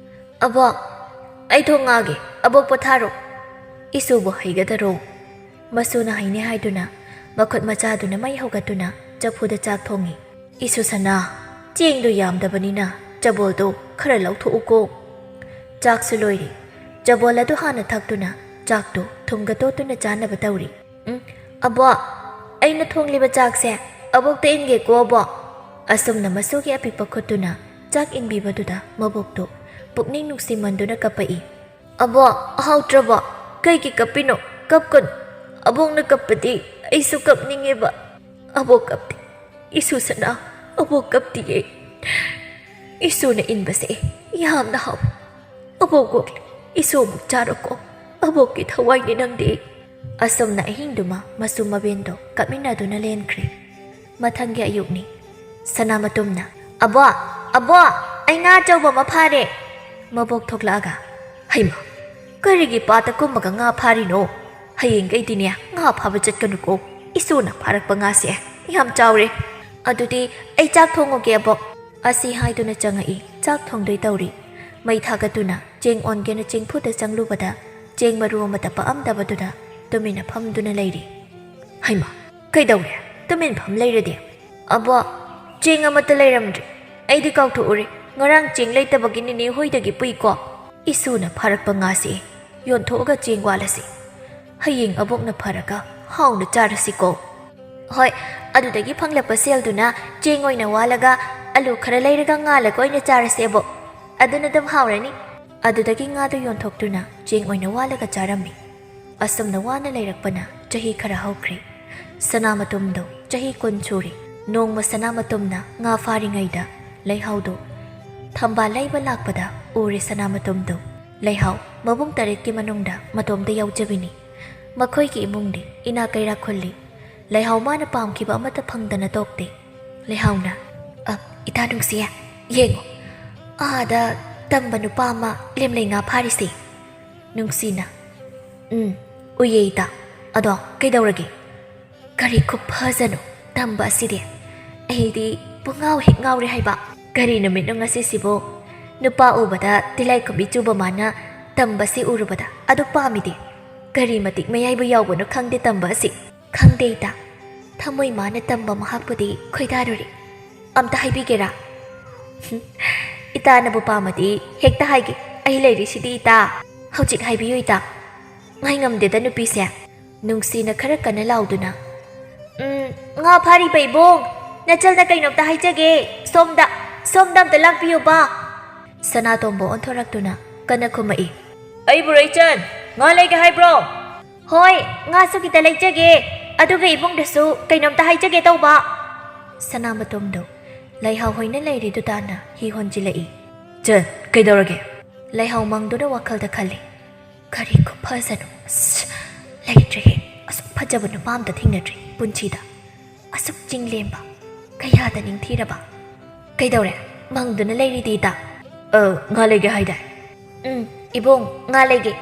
"ꯑꯕꯣꯛ, ꯑꯩ ꯊꯣꯡꯉꯛꯑꯒꯦ, ꯑꯕꯣꯛ ꯄꯣꯊꯥꯔꯣ꯫" "ꯏꯁꯨꯕꯨ ꯍꯩꯒꯗꯔꯣ?" ꯃꯁꯨꯅ ꯍꯩꯅꯦ ꯍꯥꯏꯗꯨꯅ ꯃꯈꯨꯠ ꯃꯆꯥꯗꯨꯅ ꯃꯩ ꯍꯧꯒꯠꯇꯨꯅ ꯆꯐꯨꯗ ꯆꯥꯛ ꯊꯣꯡꯉꯤ꯫ "ꯏꯁꯨ ꯁꯅꯥ, ꯆꯦꯡꯗꯣ ꯌꯥꯝꯗꯕꯅꯤꯅ ꯆꯕꯣꯜꯗꯣ ꯈꯔ ꯂꯧꯊꯣꯛꯎꯀꯣ꯫" ꯆꯥꯛꯁꯨ ꯂꯣꯏꯔꯦ꯫ ꯆꯕꯣꯜ ꯑꯗꯨ ꯍꯥꯟꯅ ꯊꯛꯇꯨꯅ ꯆꯥꯛꯇꯨ ꯊꯨꯝꯒ ꯇꯣꯠꯇꯨꯅ ꯆꯥꯅꯕ ꯇꯧꯔꯤ꯫ "ꯎꯝ, ꯑꯕꯣꯛ, ꯑꯩꯅ ꯊꯣꯡꯂꯤꯕ ꯆꯥꯛꯁꯦ ꯑꯕꯣꯛꯇ ꯏꯟꯒꯦꯀꯣ, ꯑꯕꯣꯛ꯫" ꯑꯁꯨꯝꯅ ꯃꯁꯨꯒꯤ ꯑꯄꯤꯛꯄ ꯈꯨꯠꯇꯨꯅ ꯆꯥꯛ ꯏꯟꯕꯤꯕꯗꯨꯗ ꯃꯕꯣꯛꯇꯨ ꯄꯨꯛꯅꯤꯡ ꯅꯨꯡꯁꯤꯃꯟꯗꯨꯅ ꯀꯞꯄꯛꯏ꯫ "ꯑꯕꯣꯛ, ꯍꯥꯎꯇ꯭ꯔꯕꯣ? ꯀꯩꯒꯤ ꯀꯞꯄꯤꯅꯣ? ꯀꯞꯀꯅꯨ꯫ ꯑꯕꯣꯛꯅ ꯀꯞꯄꯗꯤ ꯑꯩꯁꯨ ꯀꯞꯅꯤꯡꯉꯦꯕ꯫ ꯑꯕꯣꯛ ꯀꯞꯇꯦ, ꯏꯁꯨ ꯁꯅꯥ, ꯑꯕꯣꯛ ꯀꯞꯇꯤꯌꯦ꯫ ꯏꯁꯨꯅ ꯏꯟꯕꯁꯦ ꯌꯥꯝꯅ ꯍꯥꯎꯏ꯫ ꯑꯕꯣꯛ ꯑꯣꯛꯂꯦ, ꯏꯁꯨ ꯑꯃꯨꯛ ꯆꯥꯔꯣꯀꯣ꯫ ꯑꯕꯣꯛꯀꯤ ꯊꯋꯥꯏꯅꯦ ꯅꯪꯗꯤ꯫" ꯑꯁꯨꯝꯅ ꯑꯍꯤꯡꯗꯨꯃ ꯃꯁꯨ ꯃꯕꯦꯟꯗꯣ ꯀꯞꯃꯤꯟꯅꯗꯨꯅ ꯂꯦꯟꯈ꯭ꯔꯦ꯫ ꯃꯊꯪꯒꯤ ꯑꯌꯨꯛꯅꯤ꯫ ꯁꯅꯥꯃꯇꯨꯝꯅ, "ꯑꯕꯣꯛ, ꯑꯕꯣꯛ, ꯑꯩ ꯉꯥ ꯑꯆꯧꯕ ꯑꯃ ꯐꯥꯔꯦ꯫" ꯃꯕꯣꯛ ꯊꯣꯛꯂꯛꯑꯒ, "ꯍꯩꯃꯥ, ꯀꯔꯤꯒꯤ ꯄꯥꯠꯇ ꯀꯨꯝꯃꯒ ꯉꯥ ꯐꯥꯔꯤꯅꯣ? ꯍꯌꯦꯡꯈꯩꯗꯤꯅꯦ ꯉꯥ ꯐꯥꯕ ꯆꯠꯀꯅꯨꯀꯣ꯫ ꯏꯁꯨꯅ ꯐꯥꯔꯛꯄ ꯉꯥꯁꯦ ꯌꯥꯝ ꯆꯥꯎꯔꯦ꯫" "ꯑꯗꯨꯗꯤ ꯑꯩ ꯆꯥꯛ ꯊꯣꯡꯉꯨꯒꯦ, ꯑꯕꯣꯛ꯫" ꯑꯁꯤ ꯍꯥꯏꯗꯨꯅ ꯆꯪꯉꯛꯏ꯫ ꯆꯥꯛ ꯊꯣꯡꯗꯣꯏ ꯇꯧꯔꯤ꯫ ꯃꯩ ꯊꯥꯒꯠꯇꯨꯅ ꯆꯦꯡ ꯑꯣꯟꯒꯦꯅ ꯆꯦꯡꯐꯨꯗ ꯆꯪꯂꯨꯕꯗ ꯆꯦꯡ ꯃꯔꯨ ꯑꯃꯠꯇ ꯄꯛꯑꯝꯗꯕꯗꯨꯗ ꯇꯨꯃꯤꯟꯅ ꯐꯝꯗꯨꯅ ꯂꯩꯔꯤ꯫ "ꯍꯩꯃꯥ, ꯀꯩꯗꯧꯔꯦ? ꯇꯨꯃꯤꯟ ꯐꯝ ꯂꯩꯔꯗꯤ?" "ꯑꯕꯣꯛ, ꯆꯦꯡ ꯑꯃꯠꯇ ꯂꯩꯔꯝꯗ꯭ꯔꯦ꯫ ꯑꯩꯗꯤ ꯀꯥꯎꯊꯣꯛꯎꯔꯦ꯫ ꯉꯔꯥꯡ ꯆꯦꯡ ꯂꯩꯇꯕꯒꯤ ꯅꯤꯅꯦ ꯍꯣꯏꯗꯒꯤ ꯄꯨꯏꯀꯣ꯫" "ꯏꯁꯨꯅ ꯐꯥꯔꯛꯄ ꯉꯥꯁꯦ ꯌꯣꯟꯊꯣꯛꯑꯒ ꯆꯦꯡ ꯋꯥꯜꯂꯁꯤ꯫ ꯍꯌꯦꯡ ꯑꯕꯣꯛꯅ ꯐꯔꯒ ꯍꯥꯎꯅ ꯆꯥꯔꯁꯤꯀꯣ꯫" "ꯍꯣꯏ, ꯑꯗꯨꯗꯒꯤ ꯐꯪꯂꯛꯄ ꯁꯦꯜꯗꯨꯅ ꯆꯦꯡ ꯑꯣꯏꯅ ꯋꯥꯜꯂꯒ ꯑꯂꯨ ꯈꯔ ꯂꯩꯔꯒ ꯉꯥꯜꯂꯒ ꯑꯣꯏꯅ ꯆꯥꯔꯁꯦ, ꯑꯕꯣꯛ꯫ ꯑꯗꯨꯅ ꯑꯗꯨꯝ ꯍꯥꯎꯔꯅꯤ꯫" ꯑꯗꯨꯗꯒꯤ ꯉꯥꯗꯨ ꯌꯣꯟꯊꯣꯛꯇꯨꯅ ꯆꯦꯡ ꯑꯣꯏꯅ ꯋꯥꯜꯂꯒ ꯆꯥꯔꯝꯃꯤ꯫ ꯑꯁꯨꯝꯅ ꯋꯥꯅ ꯂꯩꯔꯛꯄꯅ ꯆꯍꯤ ꯈꯔ ꯍꯧꯈ꯭ꯔꯦ꯫ ꯁꯅꯥꯃꯇꯣꯝꯗꯣ ꯆꯍꯤ ꯀꯨꯟ ꯁꯨꯔꯦ꯫ ꯅꯣꯡꯃ ꯁꯅꯥꯃꯇꯣꯝꯅ ꯉꯥ ꯐꯥꯔꯤꯉꯩꯗ ꯂꯩꯍꯥꯎꯗꯣ ꯊꯝꯕꯥꯜ ꯂꯩꯕ ꯂꯥꯛꯄꯗ ꯎꯔꯦ꯫ ꯁꯅꯥꯃꯇꯣꯝꯗꯣ ꯂꯩꯍꯥꯎ ꯃꯕꯨꯡ ꯇꯔꯦꯠꯀꯤ ꯃꯅꯨꯡꯗ ꯃꯇꯣꯝꯇ ꯌꯥꯎꯖꯕꯤꯅꯤ꯫ ꯃꯈꯣꯏꯒꯤ ꯏꯃꯨꯡꯗꯤ ꯏꯅꯥꯛ ꯀꯩꯔꯥꯛ ꯈꯨꯜꯂꯤ꯫ ꯂꯩꯍꯥꯎ ꯃꯥꯅ ꯄꯥꯝꯈꯤꯕ ꯑꯃꯠꯇ ꯐꯪꯗꯅ ꯇꯣꯛꯇꯦ꯫ ꯂꯩꯍꯥꯎꯅ, "ꯑ, ꯏꯇꯥ ꯅꯨꯡꯁꯤꯌꯦ, ꯌꯦꯡꯉꯣ, ꯑꯥꯗ ꯇꯝꯕ ꯅꯨꯄꯥ ꯑꯃ ꯂꯦꯝꯂꯩ ꯉꯥ ꯐꯥꯔꯤꯁꯦ꯫" ꯅꯨꯡꯁꯤꯅ, "ꯎꯝ, ꯎꯏꯌꯦ ꯏꯇꯥ꯫ ꯑꯗꯣ ꯀꯩꯗꯧꯔꯒꯦ?" "ꯀꯔꯤ ꯈꯨꯐꯖꯅꯣ ꯇꯝꯕ ꯑꯁꯤꯗꯤ꯫ ꯑꯩꯗꯤ ꯄꯨꯡꯉꯥꯎ ꯍꯦꯛ ꯉꯥꯎꯔꯦ ꯍꯥꯏꯕ꯫ ꯀꯔꯤ ꯅꯨꯃꯤꯠꯅꯣ ꯉꯁꯤꯁꯤꯕꯨ? ꯅꯨꯄꯥ ꯎꯕꯗ ꯇꯤꯜꯂꯥꯏꯈꯨꯝꯕꯤ ꯆꯨꯕ ꯃꯥꯅ ꯇꯝꯕꯁꯤ ꯎꯔꯨꯕꯗ ꯑꯗꯨ ꯄꯥꯝꯃꯤꯗꯤ꯫ ꯀꯔꯤ ꯃꯇꯤꯛ ꯃꯌꯥꯏꯕꯨ ꯌꯥꯎꯕꯅꯣ ꯈꯪꯗꯦ ꯇꯝꯕ ꯑꯁꯤ꯫ ꯈꯪꯗꯦ ꯏꯇꯥ, ꯊꯃꯣꯏ ꯃꯥꯅ ꯇꯝꯕ ꯃꯍꯥꯛꯄꯨꯗꯤ ꯈꯣꯏꯗꯥꯔꯨꯔꯦ꯫ ꯑꯝꯇ ꯍꯥꯏꯕꯤꯒꯦꯔꯥ?" "ꯍꯨꯝ, ꯏꯇꯥꯅꯕꯨ ꯄꯥꯝꯃꯗꯤ ꯍꯦꯛꯇ ꯍꯥꯏꯒꯦ꯫ ꯑꯩ ꯂꯩꯔꯤꯁꯤꯗꯤ ꯏꯇꯥ꯫ ꯍꯧꯖꯤꯛ ꯍꯥꯏꯕꯤꯌꯨ ꯏꯇꯥ꯫ ꯉꯥꯏꯉꯝꯗꯦꯗ ꯅꯨꯄꯤꯁꯦ꯫" ꯅꯨꯡꯁꯤꯅ ꯈꯔ ꯀꯟꯅ ꯂꯥꯎꯗꯨꯅ, "ꯎꯝ, ꯉꯥ ꯐꯥꯔꯤꯕ ꯏꯕꯨꯡ, ꯅꯆꯜꯅ ꯀꯩꯅꯣꯝꯇ ꯍꯥꯏꯖꯒꯦ꯫ ꯁꯣꯝꯗ, ꯁꯣꯝꯗ ꯑꯝꯇ ꯂꯥꯛꯄꯤꯌꯨꯕ꯫" ꯁꯅꯥꯇꯣꯝꯕ ꯑꯣꯟꯊꯣꯔꯛꯇꯨꯅ ꯀꯟꯅ ꯈꯨꯝꯃꯛꯏ꯫ "ꯑꯩꯕꯨꯔꯣ ꯏꯆꯟ? ꯉꯥ ꯂꯩꯒꯦ ꯍꯥꯏꯕ꯭ꯔꯣ?" "ꯍꯣꯏ, ꯉꯥꯁꯨ ꯈꯤꯇ ꯂꯩꯖꯒꯦ, ꯑꯗꯨꯒ ꯏꯕꯨꯡꯗꯁꯨ ꯀꯩꯅꯣꯝꯇ ꯍꯥꯏꯖꯒꯦ ꯇꯧꯕ꯫" ꯁꯅꯥꯃꯇꯣꯝꯗꯣ ꯂꯩꯍꯥꯎ ꯍꯣꯏꯅ ꯂꯩꯔꯤꯗꯨ ꯇꯥꯅ ꯍꯤ ꯍꯣꯟꯖꯤꯜꯂꯛꯏ꯫ "ꯆꯟ, ꯀꯩꯗꯧꯔꯒꯦ?" ꯂꯩꯍꯥꯎ ꯃꯪꯗꯨꯅ ꯋꯥꯈꯜꯗ ꯈꯜꯂꯤ, "ꯀꯔꯤ ꯈꯨꯐꯖꯅꯣ? ꯑꯁ, ꯂꯩꯇ꯭ꯔꯦꯍꯦ, ꯑꯁꯨꯛ ꯐꯖꯕ ꯅꯨꯄꯥ ꯑꯝꯇ ꯊꯦꯡꯅꯗ꯭ꯔꯤ ꯄꯨꯟꯁꯤꯗ꯫ ꯑꯁꯨꯛ ꯆꯤꯡꯂꯦꯝꯕ, ꯀꯌꯥꯗ ꯅꯤꯡꯊꯤꯔꯕ꯫" "ꯀꯩꯗꯧꯔꯦ? ꯃꯪꯗꯨꯅ ꯂꯩꯔꯤꯗꯤ ꯏꯇꯥ?" "ꯑ, ꯉꯥ ꯂꯩꯒꯦ ꯍꯥꯏꯗꯥꯏ?" "ꯎꯝ, ꯏꯕꯨꯡ, ꯉꯥ ꯂꯩꯒꯦ꯫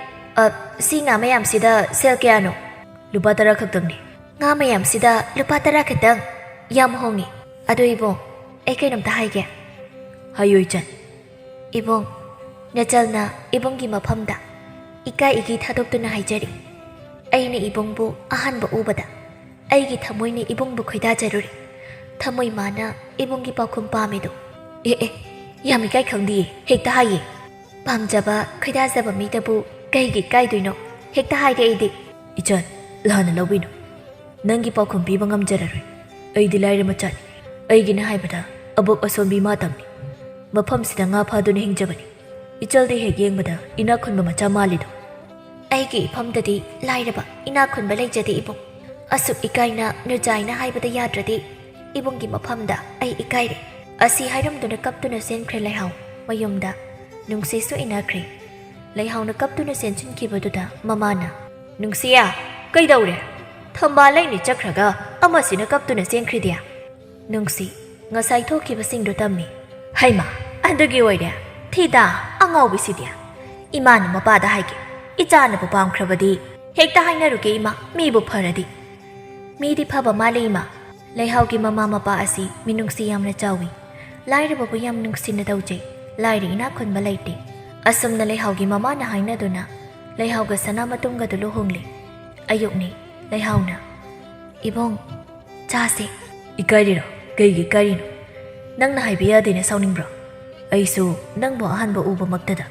ꯑ, ꯁꯤ ꯉꯥ ꯃꯌꯥꯝꯁꯤꯗ ꯁꯦꯜ ꯀꯌꯥꯅꯣ?" "ꯂꯨꯄꯥ ꯇꯔꯥ ꯈꯛꯇꯪꯅꯤ꯫" "ꯉꯥ ꯃꯌꯥꯝꯁꯤꯗ ꯂꯨꯄꯥ ꯇꯔꯥ ꯈꯛꯇꯪ? ꯌꯥꯝ ꯍꯣꯡꯉꯤ꯫ ꯑꯗꯨ ꯏꯕꯨꯡ, ꯑꯩ ꯀꯩꯅꯣꯝꯇ ꯍꯥꯏꯒꯦ꯫" "ꯍꯥꯏꯌꯨ ꯏꯆꯟ꯫" "ꯏꯕꯨꯡ, ꯅꯆꯜꯅ ꯏꯕꯨꯡꯒꯤ ꯃꯐꯝꯗ ꯏꯀꯥꯏ ꯏꯒꯤ ꯊꯥꯗꯣꯛꯇꯨꯅ ꯍꯥꯏꯖꯔꯤ꯫ ꯑꯩꯅ ꯏꯕꯨꯡꯕꯨ ꯑꯍꯥꯟꯕ ꯎꯕꯗ ꯑꯩꯒꯤ ꯊꯃꯣꯏꯅ ꯏꯕꯨꯡꯕꯨ ꯈꯣꯏꯗꯥꯖꯔꯨꯔꯦ꯫ ꯊꯃꯣꯏ ꯃꯥꯅ ꯏꯕꯨꯡꯒꯤ ꯄꯥꯎꯈꯨꯝ ꯄꯥꯝꯃꯤꯗꯣ꯫" "ꯑꯦ, ꯑꯦ, ꯌꯥꯝ ꯏꯀꯥꯏ ꯈꯪꯗꯤꯌꯦ, ꯍꯦꯛꯇ ꯍꯥꯏꯌꯦ꯫ ꯄꯥꯝꯖꯕ, ꯈꯣꯏꯗꯥꯖꯕ ꯃꯤꯗꯕꯨ ꯀꯩꯒꯤ ꯏꯀꯥꯏꯗꯣꯏꯅꯣ? ꯍꯦꯛꯇ ꯍꯥꯏꯒꯦ ꯑꯩꯗꯤ꯫" "ꯏꯆꯟ, ꯂꯥꯟꯅ ꯂꯧꯕꯤꯅꯨ꯫ ꯅꯪꯒꯤ ꯄꯥꯎꯈꯨꯝ ꯄꯤꯕ ꯉꯝꯖꯔꯔꯣꯏ꯫ ꯑꯩꯗꯤ ꯂꯥꯏꯔ ꯃꯆꯥꯅꯤ꯫ ꯑꯩꯒꯤꯅ ꯍꯥꯏꯕꯗ ꯑꯕꯣꯛ ꯑꯁꯣꯝꯕꯤ ꯃꯥꯇꯪꯅꯤ꯫ ꯃꯐꯝꯁꯤꯗ ꯉꯥ ꯐꯥꯗꯨꯅ ꯍꯤꯡꯖꯕꯅꯤ꯫ ꯏꯆꯜꯗꯤ ꯍꯦꯛ ꯌꯦꯡꯕꯗ ꯏꯅꯥꯛ ꯈꯨꯟꯕ ꯃꯆꯥ ꯃꯥꯜꯂꯤꯗꯣ꯫" "ꯑꯩꯒꯤ ꯏꯐꯝꯗꯗꯤ ꯂꯥꯏꯔꯕ, ꯏꯅꯥꯛ ꯈꯨꯟꯕ ꯂꯩꯖꯗꯦ ꯏꯕꯨꯡ꯫ ꯑꯁꯨꯛ ꯏꯀꯥꯏꯅ ꯅꯨꯖꯥꯏꯅ ꯍꯥꯏꯕꯗ ꯌꯥꯗ꯭ꯔꯗꯤ ꯏꯕꯨꯡꯒꯤ ꯃꯐꯝꯗ ꯑꯩ ꯏꯀꯥꯏꯔꯦ꯫" ꯑꯁꯤ ꯍꯥꯏꯔꯝꯗꯨꯅ ꯀꯞꯇꯨꯅ ꯆꯦꯟꯈ꯭ꯔꯦ ꯂꯩꯍꯥꯎ ꯃꯌꯨꯝꯗ꯫ ꯅꯨꯡꯁꯤꯁꯨ ꯏꯟꯅꯈ꯭ꯔꯦ꯫ ꯂꯩꯍꯥꯎꯅ ꯀꯞꯇꯨꯅ ꯆꯦꯟꯁꯤꯟꯈꯤꯕꯗꯨꯗ ꯃꯃꯥꯅ, "ꯅꯨꯡꯁꯤꯌꯥ, ꯀꯩꯗꯧꯔꯦ? ꯊꯝꯕꯥꯜ ꯂꯩꯅꯤ ꯆꯠꯈ꯭ꯔꯒ ꯑꯃꯁꯤꯅ ꯀꯞꯇꯨꯅ ꯆꯦꯟꯈ꯭ꯔꯤꯗꯤ?" ꯅꯨꯡꯁꯤ, ꯉꯁꯥꯏ ꯊꯣꯛꯈꯤꯕꯁꯤꯡꯗꯨ ꯇꯝꯃꯤ꯫ ꯍꯩꯃꯥ, ꯑꯗꯨꯒꯤ ꯑꯣꯏꯔꯦ? ꯊꯤꯗꯥ, ꯑꯉꯥꯎꯕꯤꯁꯤꯗꯤ꯫ ꯏꯃꯥꯅ ꯃꯄꯥꯗ ꯍꯥꯏꯒꯦ, ꯏꯆꯥꯅꯕꯨ ꯄꯥꯝꯈ꯭ꯔꯕꯗꯤ ꯍꯦꯛꯇ ꯍꯥꯏꯅꯔꯨꯒꯦ ꯏꯃꯥ, ꯃꯤꯕꯨ ꯐꯔꯗꯤ꯫ ꯃꯤꯗꯤ ꯐꯕ ꯃꯥꯜꯂꯦ ꯏꯃꯥ꯫ ꯂꯩꯍꯥꯎꯒꯤ ꯃꯃꯥ ꯃꯄꯥ ꯑꯁꯤ ꯃꯤꯅꯨꯡꯁꯤ ꯌꯥꯝꯅ ꯆꯥꯎꯏ꯫ ꯂꯥꯏꯔꯕꯕꯨ ꯌꯥꯝ ꯅꯨꯡꯁꯤꯅ ꯇꯧꯖꯩ꯫ ꯂꯥꯏꯔ ꯏꯅꯥꯛ ꯈꯨꯟꯕ ꯂꯩꯇꯦ꯫ ꯑꯁꯨꯝꯅ ꯂꯩꯍꯥꯎꯒꯤ ꯃꯃꯥꯅ ꯍꯥꯏꯅꯗꯨꯅ ꯂꯩꯍꯥꯎꯒ ꯁꯅꯥ ꯃꯇꯨꯝꯒꯗꯨ ꯂꯨꯍꯣꯡꯂꯦ꯫ ꯑꯌꯨꯛꯅꯤ꯫ ꯂꯩꯍꯥꯎꯅ, "ꯏꯕꯨꯡ, ꯆꯥꯁꯦ꯫" "ꯏꯀꯥꯏꯔꯤꯔꯣ? ꯀꯩꯒꯤ ꯏꯀꯥꯏꯔꯤꯅꯣ? ꯅꯪꯅ ꯍꯥꯏꯕ ꯌꯥꯗꯦꯅ ꯁꯥꯎꯅꯤꯡꯕ꯭ꯔꯣ? ꯑꯩꯁꯨ ꯅꯪꯕꯨ ꯑꯍꯥꯟꯕ ꯎꯕꯃꯛꯇꯗ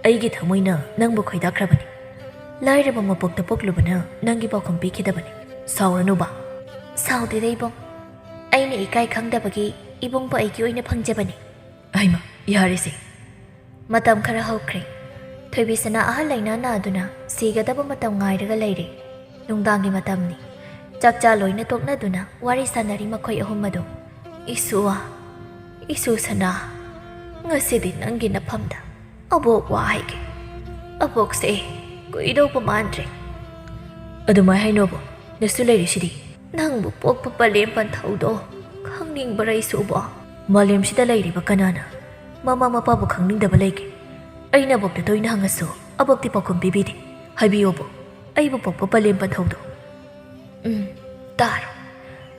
ꯑꯩꯒꯤ ꯊꯃꯣꯏꯅ ꯅꯪꯕꯨ ꯈꯣꯏꯗꯥꯈ꯭ꯔꯕꯅꯤ꯫ ꯂꯥꯏꯔꯕ ꯃꯄꯣꯛꯇ ꯄꯣꯛꯂꯨꯕꯅ ꯅꯪꯒꯤ ꯄꯥꯎꯈꯨꯝ ꯄꯤꯈꯤꯗꯕꯅꯤ꯫ ꯁꯥꯎꯔꯅꯨꯕ꯫" "ꯁꯥꯎꯗꯦꯗ ꯏꯕꯨꯡ꯫ ꯑꯩꯅ ꯏꯀꯥꯏ ꯈꯪꯗꯕꯒꯤ ꯏꯕꯨꯡꯕꯨ ꯑꯩꯒꯤ ꯑꯣꯏꯅ ꯐꯪꯖꯕꯅꯤ꯫" "ꯍꯩꯃ, ꯌꯥꯔꯦꯁꯦ꯫" ꯃꯇꯝ ꯈꯔ ꯍꯧꯈ꯭ꯔꯦ꯫ ꯊꯣꯏꯕꯤꯁꯅꯥ ꯑꯍꯜ ꯂꯩꯅꯥ ꯅꯥꯗꯨꯅ ꯁꯤꯒꯗꯕ ꯃꯇꯝ ꯉꯥꯏꯔꯒ ꯂꯩꯔꯦ꯫ ꯅꯨꯡꯗꯥꯡꯒꯤ ꯃꯇꯝꯅꯤ꯫ ꯆꯥꯛꯆꯥ ꯂꯣꯏꯅ ꯇꯣꯛꯅꯗꯨꯅ ꯋꯥꯔꯤ ꯁꯥꯟꯅꯔꯤ ꯃꯈꯣꯏ ꯑꯍꯨꯝ ꯑꯗꯨ꯫ "ꯏꯁꯨ, ꯏꯁꯨ ꯁꯅꯥ, ꯉꯁꯤꯗꯤ ꯅꯪꯒꯤ ꯅꯐꯝꯗ ꯑꯕꯣꯛ ꯋꯥ ꯍꯥꯏꯒꯦ꯫ ꯑꯕꯣꯛꯁꯦ ꯀꯨꯏꯗꯧꯕ ꯃꯥꯟꯗ꯭ꯔꯦ꯫" "ꯑꯗꯨꯃꯥꯏ ꯍꯥꯏꯅꯣꯕꯣ, ꯅꯁꯨ ꯂꯩꯔꯤꯁꯤꯗꯤ꯫" "ꯅꯪꯕꯨ ꯄꯣꯛꯄ ꯄꯂꯦꯝ ꯄꯟꯊꯧꯗꯣ ꯈꯪꯅꯤꯡꯕ꯭ꯔꯥ ꯏꯁꯨꯕꯣ?" "ꯃꯥꯂꯦꯝꯁꯤꯗ ꯂꯩꯔꯤꯕ ꯀꯅꯥꯅ ꯃꯃꯥ ꯃꯄꯥꯕꯨ ꯈꯪꯅꯤꯡꯗꯕ ꯂꯩꯒꯦ? ꯑꯩꯅ ꯑꯕꯣꯛꯇ ꯇꯣꯏꯅ ꯍꯪꯉꯁꯨ ꯑꯕꯣꯛꯇꯤ ꯄꯥꯎꯈꯨꯝ ꯄꯤꯕꯤꯗꯦ꯫ ꯍꯥꯏꯕꯤꯌꯣꯕꯣ, ꯑꯩꯕꯨ ꯄꯣꯛꯄ ꯄꯂꯦꯝ ꯄꯟꯊꯧꯗꯣ꯫" "ꯎꯝ, ꯇꯥꯔꯣ꯫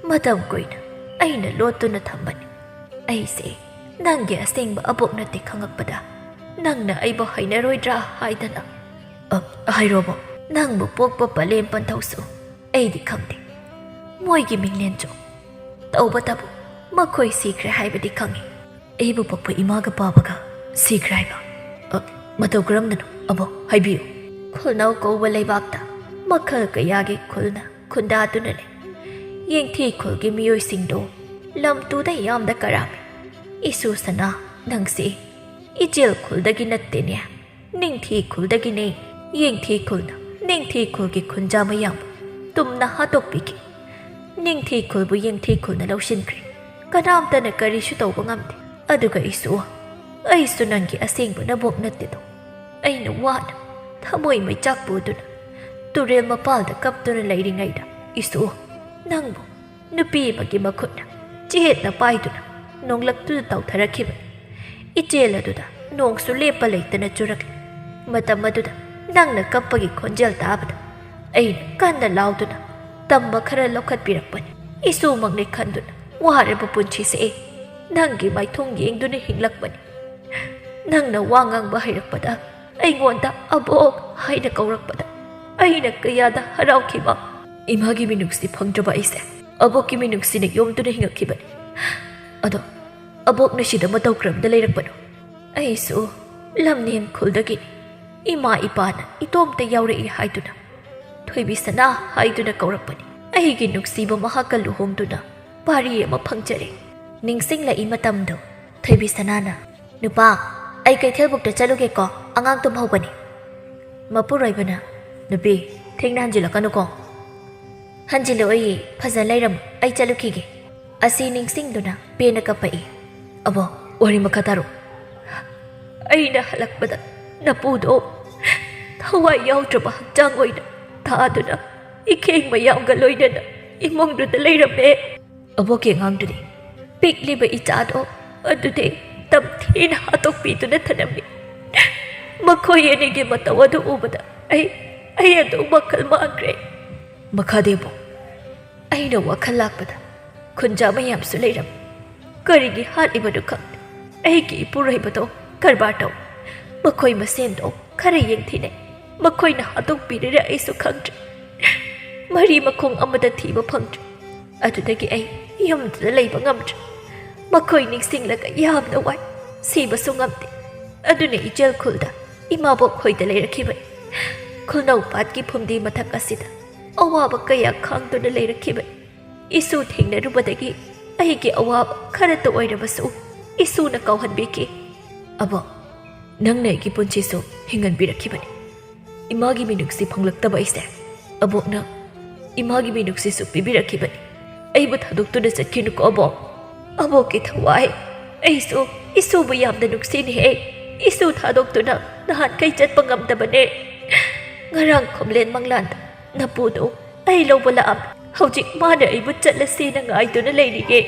ꯃꯇꯝ ꯀꯨꯏꯅ ꯑꯩꯅ ꯂꯣꯠꯇꯨꯅ ꯊꯝꯕꯅꯤ꯫ ꯑꯩꯁꯦ ꯅꯪꯒꯤ ꯑꯁꯦꯡꯕ ꯑꯕꯣꯛ ꯅꯠꯇꯦ ꯈꯪꯉꯛꯄꯗ ꯅꯪꯅ ꯑꯩꯕꯨ ꯍꯩꯅꯔꯣꯏꯗ꯭ꯔꯥ ꯍꯥꯏꯗꯅ꯫" "ꯑ, ꯍꯥꯏꯔꯣꯕꯣ꯫" "ꯅꯪꯕꯨ ꯄꯣꯛꯄ ꯄꯂꯦꯝ ꯄꯟꯊꯧꯁꯨ ꯑꯩꯗꯤ ꯈꯪꯗꯦ꯫ ꯃꯣꯏꯒꯤ ꯃꯤꯡꯂꯦꯟꯁꯨ꯫ ꯇꯧꯕꯇꯕꯨ ꯃꯈꯣꯏ ꯁꯤꯈ꯭ꯔꯦ ꯍꯥꯏꯕꯗꯤ ꯈꯪꯉꯤ꯫" "ꯑꯩꯕꯨ ꯄꯣꯛꯄ ꯏꯃꯥꯒ ꯄꯥꯕꯒ ꯁꯤꯈ꯭ꯔꯦ ꯍꯥꯏꯕ? ꯑ, ꯃꯇꯧ ꯀꯔꯝꯅꯅꯣ ꯑꯕꯣꯛ? ꯍꯥꯏꯕꯤꯌꯨ꯫" "ꯈꯨꯜꯅꯧ ꯀꯧꯕ ꯂꯩꯕꯥꯛꯇ ꯃꯈꯜ ꯀꯌꯥꯒꯤ ꯈꯨꯜꯅ ꯈꯨꯟꯗꯥꯗꯨꯅ ꯂꯩ꯫ ꯌꯦꯡꯊꯤ ꯈꯨꯜꯒꯤ ꯃꯤꯑꯣꯏꯁꯤꯡꯗꯣ ꯂꯝ ꯇꯨꯗ ꯌꯥꯝꯅ ꯀꯔꯥꯝꯃꯤ꯫ ꯏꯁꯨ ꯁꯅꯥ, ꯅꯪꯁꯤ ꯏꯆꯦꯜ ꯈꯨꯜꯗꯒꯤ ꯅꯠꯇꯦꯅꯦ꯫ ꯅꯤꯡꯊꯤ ꯈꯨꯜꯗꯒꯤꯅꯦ꯫" ꯌꯦꯡꯊꯤ ꯈꯨꯜꯅ ꯅꯤꯡꯊꯤ ꯈꯨꯜꯒꯤ ꯈꯨꯟꯖꯥ ꯃꯌꯥꯝꯕꯨ ꯇꯨꯝꯅ ꯍꯥꯠꯇꯣꯛꯄꯤꯈꯤ꯫ ꯅꯤꯡꯊꯤ ꯈꯨꯜꯕꯨ ꯌꯦꯡꯊꯤ ꯈꯨꯜꯅ ꯂꯧꯁꯤꯟꯈ꯭ꯔꯦ꯫ ꯀꯅꯥꯝꯇꯅ ꯀꯔꯤꯁꯨ ꯇꯧꯕ ꯉꯝꯗꯦ꯫ ꯑꯗꯨꯒ ꯏꯁꯨ, ꯑꯩꯁꯨ ꯅꯪꯒꯤ ꯑꯁꯦꯡꯕ ꯅꯕꯣꯛ ꯅꯠꯇꯦꯗꯣ꯫ ꯑꯩꯅ ꯋꯥꯅ ꯊꯃꯣꯏ ꯃꯩꯆꯥꯛ ꯄꯨꯗꯨꯅ ꯇꯨꯔꯦꯜ ꯃꯄꯥꯜꯗ ꯀꯞꯇꯨꯅ ꯂꯩꯔꯤꯉꯩꯗ ꯏꯁꯨ, ꯅꯪꯕꯨ ꯅꯨꯄꯤ ꯑꯃꯒꯤ ꯃꯈꯨꯠꯅ ꯆꯦꯠꯅ ꯄꯥꯏꯗꯨꯅ ꯅꯣꯡꯂꯛꯇꯨꯗ ꯇꯧꯊꯔꯛꯈꯤꯕꯅꯤ꯫ ꯏꯆꯦꯜ ꯑꯗꯨꯗ ꯅꯣꯡꯁꯨ ꯂꯦꯞꯄ ꯂꯩꯇꯅ ꯆꯨꯔꯛꯂꯤ꯫ ꯃꯇꯝ ꯑꯗꯨꯗ ꯅꯪꯅ ꯀꯞꯄꯒꯤ ꯈꯣꯟꯖꯦꯜ ꯇꯥꯕꯗ ꯑꯩꯅ ꯀꯟꯅ ꯂꯥꯎꯗꯨꯅ ꯇꯝꯕ ꯈꯔ ꯂꯧꯈꯠꯄꯤꯔꯛꯄꯅꯤ꯫ ꯏꯁꯨꯃꯛꯅꯤ ꯈꯟꯗꯨꯅ ꯋꯥꯔꯕ ꯄꯨꯟꯁꯤꯁꯦ ꯑꯩ ꯅꯪꯒꯤ ꯃꯥꯏꯊꯣꯡ ꯌꯦꯡꯗꯨꯅ ꯍꯤꯡꯂꯛꯄꯅꯤ꯫ ꯅꯪꯅ ꯋꯥ ꯉꯥꯡꯕ ꯍꯩꯔꯛꯄꯗ, ꯑꯩꯉꯣꯟꯗ "ꯑꯕꯣꯛ" ꯍꯥꯏꯅ ꯀꯧꯔꯛꯄꯗ ꯑꯩꯅ ꯀꯌꯥꯗ ꯍꯔꯥꯎꯈꯤꯕ꯫ ꯏꯃꯥꯒꯤ ꯃꯤꯅꯨꯡꯁꯤ ꯐꯪꯗ꯭ꯔꯕ ꯑꯩꯁꯦ ꯑꯕꯣꯛꯀꯤ ꯃꯤꯅꯨꯡꯁꯤꯅ ꯌꯣꯝꯗꯨꯅ ꯍꯤꯡꯉꯛꯈꯤꯕꯅꯤ꯫ ꯑꯗꯣ ꯑꯕꯣꯛꯅ ꯁꯤꯗ ꯃꯇꯧ ꯀꯔꯝꯅ ꯂꯩꯔꯛꯄꯅꯣ? ꯑꯩꯁꯨ ꯂꯝꯅꯦꯝ ꯈꯨꯜꯗꯒꯤꯅꯤ꯫ ꯏꯃꯥ ꯏꯄꯥꯅ ꯏꯇꯣꯝꯇ ꯌꯥꯎꯔꯛꯏ ꯍꯥꯏꯗꯨꯅ ꯊꯣꯏꯕꯤ ꯁꯅꯥ ꯍꯥꯏꯗꯨꯅ ꯀꯧꯔꯛꯄꯅꯤ꯫ ꯑꯩꯒꯤ ꯅꯨꯡꯁꯤꯕ ꯃꯍꯥꯛꯀ ꯂꯨꯍꯣꯡꯗꯨꯅ ꯄꯥꯔꯤ ꯑꯃ ꯐꯪꯖꯔꯦ꯫ ꯅꯤꯡꯁꯤꯡꯂꯛꯏ ꯃꯇꯝꯗꯣ ꯊꯣꯏꯕꯤ ꯁꯅꯥꯅ, "ꯅꯨꯄꯥ, ꯑꯩ ꯀꯩꯊꯦꯜꯕꯨꯛꯇ ꯆꯠꯂꯨꯒꯦꯀꯣ, ꯑꯉꯥꯡ ꯇꯨꯝꯍꯧꯕꯅꯤ꯫" ꯃꯄꯨꯔꯣꯏꯕꯅ, "ꯅꯨꯄꯤ, ꯊꯦꯡꯅ ꯍꯟꯖꯤꯜꯂꯛꯀꯅꯨꯀꯣ꯫" "ꯍꯟꯖꯤꯜꯂꯛꯑꯣꯏꯌꯦ, ꯐꯖꯅ ꯂꯩꯔꯝꯃꯨ, ꯑꯩ ꯆꯠꯂꯨꯈꯤꯒꯦ꯫" ꯑꯁꯤ ꯅꯤꯡꯁꯤꯡꯗꯨꯅ ꯄꯦꯟꯅ ꯀꯞꯄꯛꯏ꯫ "ꯑꯕꯣ, ꯋꯥꯔꯤ ꯃꯈꯥ ꯇꯥꯔꯣ꯫" "ꯑꯩꯅ ꯍꯜꯂꯛꯄꯗ ꯅꯄꯨꯗꯣ ꯊꯋꯥꯏ ꯌꯥꯎꯗ꯭ꯔꯕ ꯍꯛꯆꯥꯡ ꯑꯣꯏꯅ ꯊꯥꯗꯨꯅ ꯏꯈꯦꯡ ꯃꯌꯥꯝꯒ ꯂꯣꯏꯅꯅ ꯏꯃꯨꯡꯗꯨꯗ ꯂꯩꯔꯝꯃꯦ꯫" "ꯑꯕꯣꯛꯀꯤ ꯑꯉꯥꯡꯗꯨꯗꯤ?" "ꯄꯤꯛꯂꯤꯕ ꯏꯆꯥꯗꯣ ꯑꯗꯨꯗꯤ ꯇꯝꯊꯤꯅ ꯍꯥꯠꯇꯣꯛꯄꯤꯗꯨꯅ ꯊꯅꯝꯃꯤ꯫ ꯃꯈꯣꯏ ꯑꯅꯤꯒꯤ ꯃꯇꯧ ꯑꯗꯨ ꯎꯕꯗ ꯑꯩ, ꯑꯩ ꯑꯗꯨ ꯋꯥꯈꯜ ꯃꯥꯡꯈ꯭ꯔꯦ꯫" "ꯃꯈꯥꯗꯤ ꯑꯕꯣꯛ?" "ꯑꯩꯅ ꯋꯥꯈꯜ ꯂꯥꯛꯄꯗ ꯈꯨꯟꯖꯥ ꯃꯌꯥꯝꯁꯨ ꯂꯩꯔꯝꯃꯤ꯫ ꯀꯔꯤꯒꯤ ꯍꯥꯠꯂꯤꯕꯅꯣ ꯈꯪꯗꯦ꯫ ꯑꯩꯒꯤ ꯏꯄꯨꯔꯣꯏꯕꯗꯣ ꯀꯔꯕꯥꯔ ꯇꯧ꯫ ꯃꯈꯣꯏ ꯃꯁꯦꯟꯗꯣ ꯈꯔ ꯌꯦꯡꯊꯤꯅꯩ꯫ ꯃꯈꯣꯏꯅ ꯍꯥꯠꯇꯣꯛꯄꯤꯔꯤꯔꯥ ꯑꯩꯁꯨ ꯈꯪꯗ꯭ꯔꯦ꯫ ꯃꯔꯤ ꯃꯈꯣꯡ ꯑꯃꯠꯇ ꯊꯤꯕ ꯐꯪꯗ꯭ꯔꯦ꯫ ꯑꯗꯨꯗꯒꯤ ꯑꯩ ꯌꯨꯝꯗꯨꯗ ꯂꯩꯕ ꯉꯝꯗ꯭ꯔꯦ꯫ ꯃꯈꯣꯏ ꯅꯤꯡꯁꯤꯡꯂꯒ ꯌꯥꯝꯅ ꯋꯥꯏ꯫ ꯁꯤꯕꯁꯨ ꯉꯝꯗꯦ꯫ ꯑꯗꯨꯅ ꯏꯆꯦꯜ ꯈꯨꯜꯗ ꯏꯃꯥꯕꯣꯛ ꯍꯣꯏꯗ ꯂꯩꯔꯛꯈꯤꯕꯅꯤ꯫ ꯈꯨꯜꯅꯧ ꯄꯥꯠꯀꯤ ꯐꯨꯝꯗꯤ ꯃꯊꯛ ꯑꯁꯤꯗ ꯑꯋꯥꯕ ꯀꯌꯥ ꯈꯥꯡꯗꯨꯅ ꯂꯩꯔꯛꯈꯤꯕꯅꯤ꯫ ꯏꯁꯨ ꯊꯦꯡꯅꯔꯨꯕꯗꯒꯤ ꯑꯩꯒꯤ ꯑꯋꯥꯕ ꯈꯔꯇ ꯑꯣꯏꯔꯕꯁꯨ ꯏꯁꯨꯅ ꯀꯥꯎꯍꯟꯕꯤꯈꯤ꯫" "ꯑꯕꯣꯛ, ꯅꯪꯅ ꯑꯩꯒꯤ ꯄꯨꯟꯁꯤꯁꯨ ꯍꯤꯡꯍꯟꯕꯤꯔꯛꯈꯤꯕꯅꯤ꯫ ꯏꯃꯥꯒꯤ ꯃꯤꯅꯨꯡꯁꯤ ꯐꯪꯂꯛꯇꯕ ꯑꯩꯁꯦ ꯑꯕꯣꯛꯅ ꯏꯃꯥꯒꯤ ꯃꯤꯅꯨꯡꯁꯤꯁꯨ ꯄꯤꯕꯤꯔꯛꯈꯤꯕꯅꯤ꯫ ꯑꯩꯕꯨ ꯊꯥꯗꯣꯛꯇꯨꯅ ꯆꯠꯈꯤꯅꯨꯀꯣ ꯑꯕꯣꯛ꯫" "ꯑꯕꯣꯛꯀꯤ ꯊꯋꯥꯏ, ꯑꯩꯁꯨ ꯏꯁꯨꯕꯨ ꯌꯥꯝꯅ ꯅꯨꯡꯁꯤꯅꯦꯍꯦ꯫ ꯏꯁꯨ ꯊꯥꯗꯣꯛꯇꯨꯅ ꯅꯍꯥꯟꯈꯩ ꯆꯠꯄ ꯉꯝꯗꯕꯅꯦ꯫ ꯉꯔꯥꯡ ꯈꯣꯝꯂꯦꯟ ꯃꯪꯂꯥꯟꯗ ꯅꯄꯨꯗꯣ ꯑꯩ ꯂꯧꯕ ꯂꯥꯛꯑꯝꯃꯤ꯫ ꯍꯧꯖꯤꯛ ꯃꯥꯅ ꯑꯩꯕꯨ ꯆꯠꯂꯁꯦꯅ ꯉꯥꯏꯗꯨꯅ ꯂꯩꯔꯤꯌꯦ꯫"